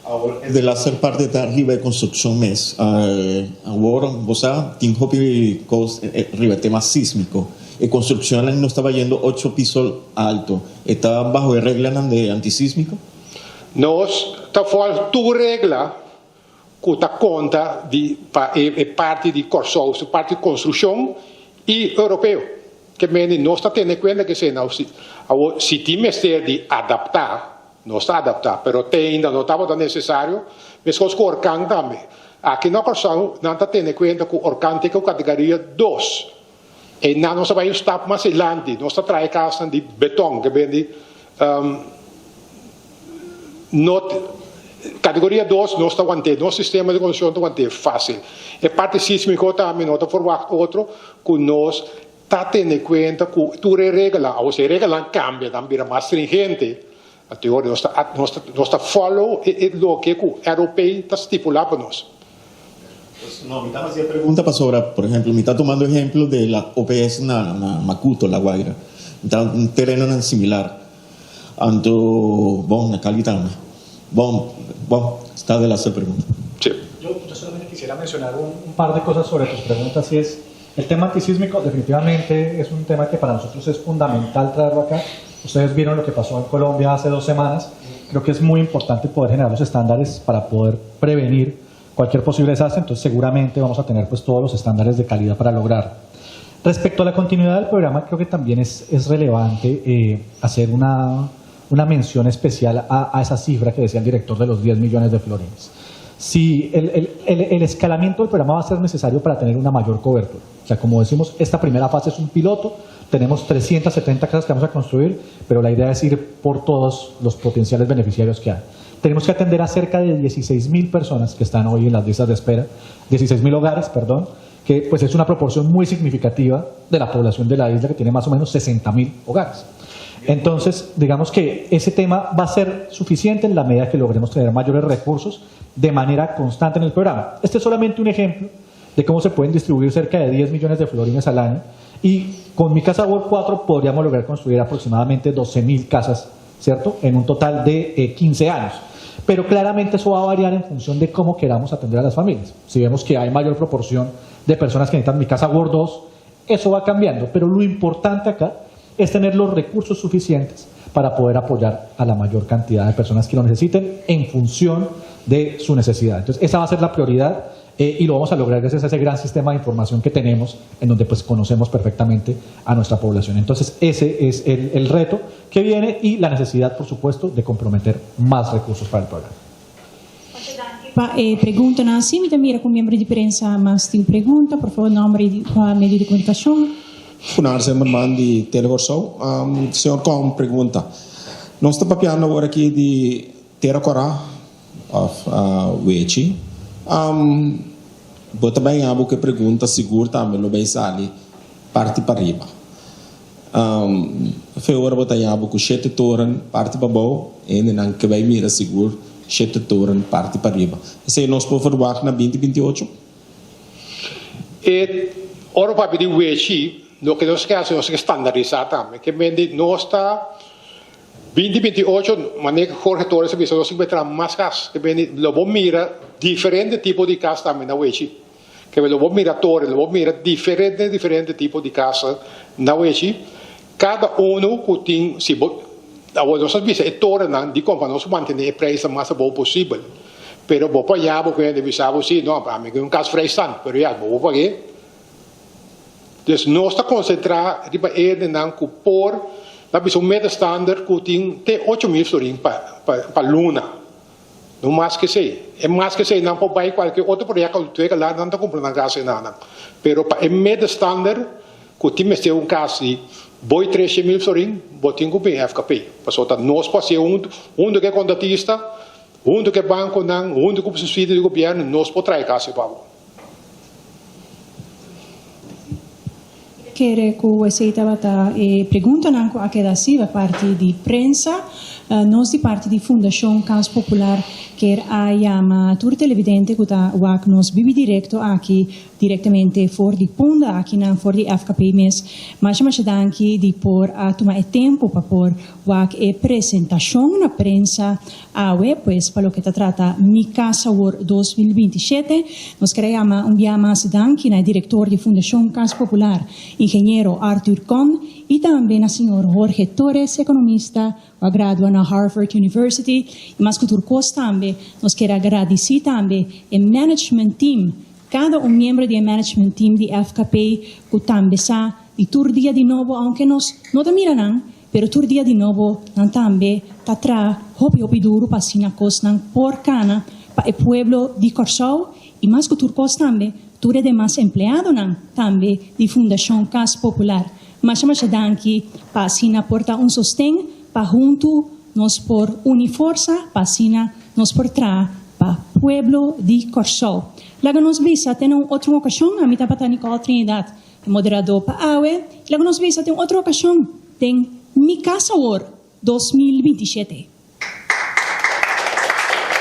Speaker 6: Awor e delaster parti ta riba e konstrukshon mes. Awor bo sa tin hopi kos riba e tema sísmiko. E konstrukshonnan no ta bayendo ocho piso alto. E ta baho e reglanan di antisísmiko?
Speaker 2: Nos ta volg tur regla ku ta konta di pa e parti di Kòrsou, su parti di konstrukshon i europeo. Ke mende nos ta tene kuenta ku esei. Awor si tin mester di adaptá, nos ta adaptá, pero te ainda no tabata nesesario, meskos ku orkan tambe. Aki na Kòrsou nan ta tene kuenta ku orkan tin ku kategoria dos. Einan nos a bai un stap mas dilanti, nos ta traha e kasnan di beton ke bende no kategoria dos nos ta want'é, nos sistema di konstrukshon ta want'é fásil. E parti sísmiko tambe no ta forwagt otro ku nos ta tene kuenta ku tur e reglanan. Awor si e reglanan kambia nan bira mas stringente, anto e ora nos ta nos ta follow e loke ku ROP ta stipulá pa nos.
Speaker 6: No, mi ta haci e pregunta pasobra, por ehemplo, mi ta tumando ehemplo de la OPS na na Macuto, La Guaira. Ta un terenonan similar. Anto, bon, na Cali tambe. Bon, bon, esta de laatste pregunta.
Speaker 2: Sí.
Speaker 3: Yo, yo solamente quisiera mencionar un, un par de cosas sobre tus preguntas y es, el tema antisísmico definitivamente es un tema que para nosotros es fundamental traerlo acá. Ustedes vieron lo que pasó en Colombia hace dos semanas. Creo que es muy importante poder generar los estándares para poder prevenir cualquier posible desastre, entonces seguramente vamos a tener pues todos los estándares de calidad para lograrlo. Respecto a la continuidad del programa, creo que también es, es relevante eh, hacer una, una mención especial a, a esa cifra que decía el director de los 10 millones de florines. Si el, el, el, el escalamiento del programa va a ser necesario para tener una mayor cobertura. O sea, como decimos, esta primera fase es un piloto, tenemos 370 casas que vamos a construir, pero la idea es ir por todos los potenciales beneficiarios que hay. Tenemos que atender a cerca de 16.000 personas que están hoy en las listas de espera, 16.000 hogares, perdón, que pues es una proporción muy significativa de la población de la isla que tiene más o menos 60.000 hogares. Entonces, digamos que ese tema va a ser suficiente en la medida que logremos tener mayores recursos de manera constante en el programa. Este es solamente un ejemplo de cómo se pueden distribuir cerca de 10 millones de florines al año y con Mi Casa World 4 podríamos lograr construir aproximadamente 12.000 casas, ¿cierto? En un total de eh, 15 años. Pero claramente eso va a variar en función de cómo queramos atender a las familias. Si vemos que hay mayor proporción de personas que necesitan Mi Casa World 2, eso va cambiando. Pero lo importante acá es tener los recursos suficientes para poder apoyar a la mayor cantidad de personas que lo necesiten en función de su necesidad. Entonces, esa va a ser la prioridad eh, y lo vamos a lograr gracias a ese gran sistema de información que tenemos, en donde pues conocemos perfectamente a nuestra población. Entonces, ese es el, el reto que viene y la necesidad, por supuesto, de comprometer más recursos para el programa.
Speaker 4: Pa e preguntanan si mi ta mira ku miembro di prensa mas tin pregunta, por favor nomber i kua medio di komunikashon.
Speaker 7: Funar Zimmerman di Tele Kòrsou. Señor Kon pregunta, Nos ta papiando awor aki di Tera Kòrá òf Wechi. Bo ta bai abo ku e pregunta sigur tambe lo bai sali parti pariba. Fe ora bo ta yabo ku shete toren parti pabou, hendenan ke bai mira sigur shete toren parti pariba. Esei nos por verwagt na binti 28?
Speaker 2: E ora papia di wechi, loke nos ke hasi nos ke standarisá tambe. Ke mende nos ta binti 28, manera ku Jorge Torres a bisa nos tin ku traha mas kas. Ke mende lo bo mira diferente tipo di kas tambe na wechi. Ke lo bo mira toren, lo bo mira diferente diferente tipo di kas na wechi. Kada unu ku tin si bo awor nos a bisa e torennan dikon pa nos mantené e preisnan mas abou posibel. Pero bo por ya bo ku hende bisa bo si no ami ke un kas vrijstand pero ya bo por pag'é. Dus nos ta konsentrá riba e hendenan ku por ta bisa un middenstander ku tin te 8000 florin pa pa luna. No mas ke esei. E mas ke esei nan por bai kualke otro proyekto ku tueka la nan ta kumpra nan kas enanan. Pero pa e middenstander ku tin mester un kas di boi 3000 florin bo tin ku bin FKP. Pasobra ta nos por hasié huntu huntu ku e kontratista, huntu ku e bankonan, huntu ku subsidio di gobièrnu nos por traha e kas ei pa bo.
Speaker 4: Kere ku esei tabata e preguntanan ku a keda hasi pa parti di prensa. Nos di parti di Fundashon Kas Popular. Kier a yama tur televidente ku ta wak nos bibi direkto aki direktamente for di Punda akinan for di FKP mes. Masha masha danki di por a tuma e tempu pa por wak e presentashon na prensa awe pues pa loke ta trata Mi Kas Awor 2027. Nos kier a yama un bia mas danki na e direktor di Fundashon Kas Popular, Ingeniero Arthur Con i tambe na señor Jorge Torres, ekonomista ku a gradua na Harvard University. I mas ku tur kos tambe nos kier a gradisí tambe e management team, kada un miembro di e management team di FKP ku tambe sa di tur dia di nobo, aunke nos no ta mira nan, pero tur dia di nobo nan tambe ta traha hopi hopi duru pa asina kosnan por kana pa e pueblo di Kòrsou i mas ku tur kos tambe tur e demas empleadonan tambe di Fundashon Kas Popular. Masha masha danki pa asina por ta un sosten pa huntu nos por uni forsa pa asina nos por traha pa pueblo di Kòrsou. Laga nos bisa te na un otro okashon, ami tabata Nicole Trinidad, e moderadó pa awe. Laga nos bisa te un otro okashon den Mi Kas Awor 2027.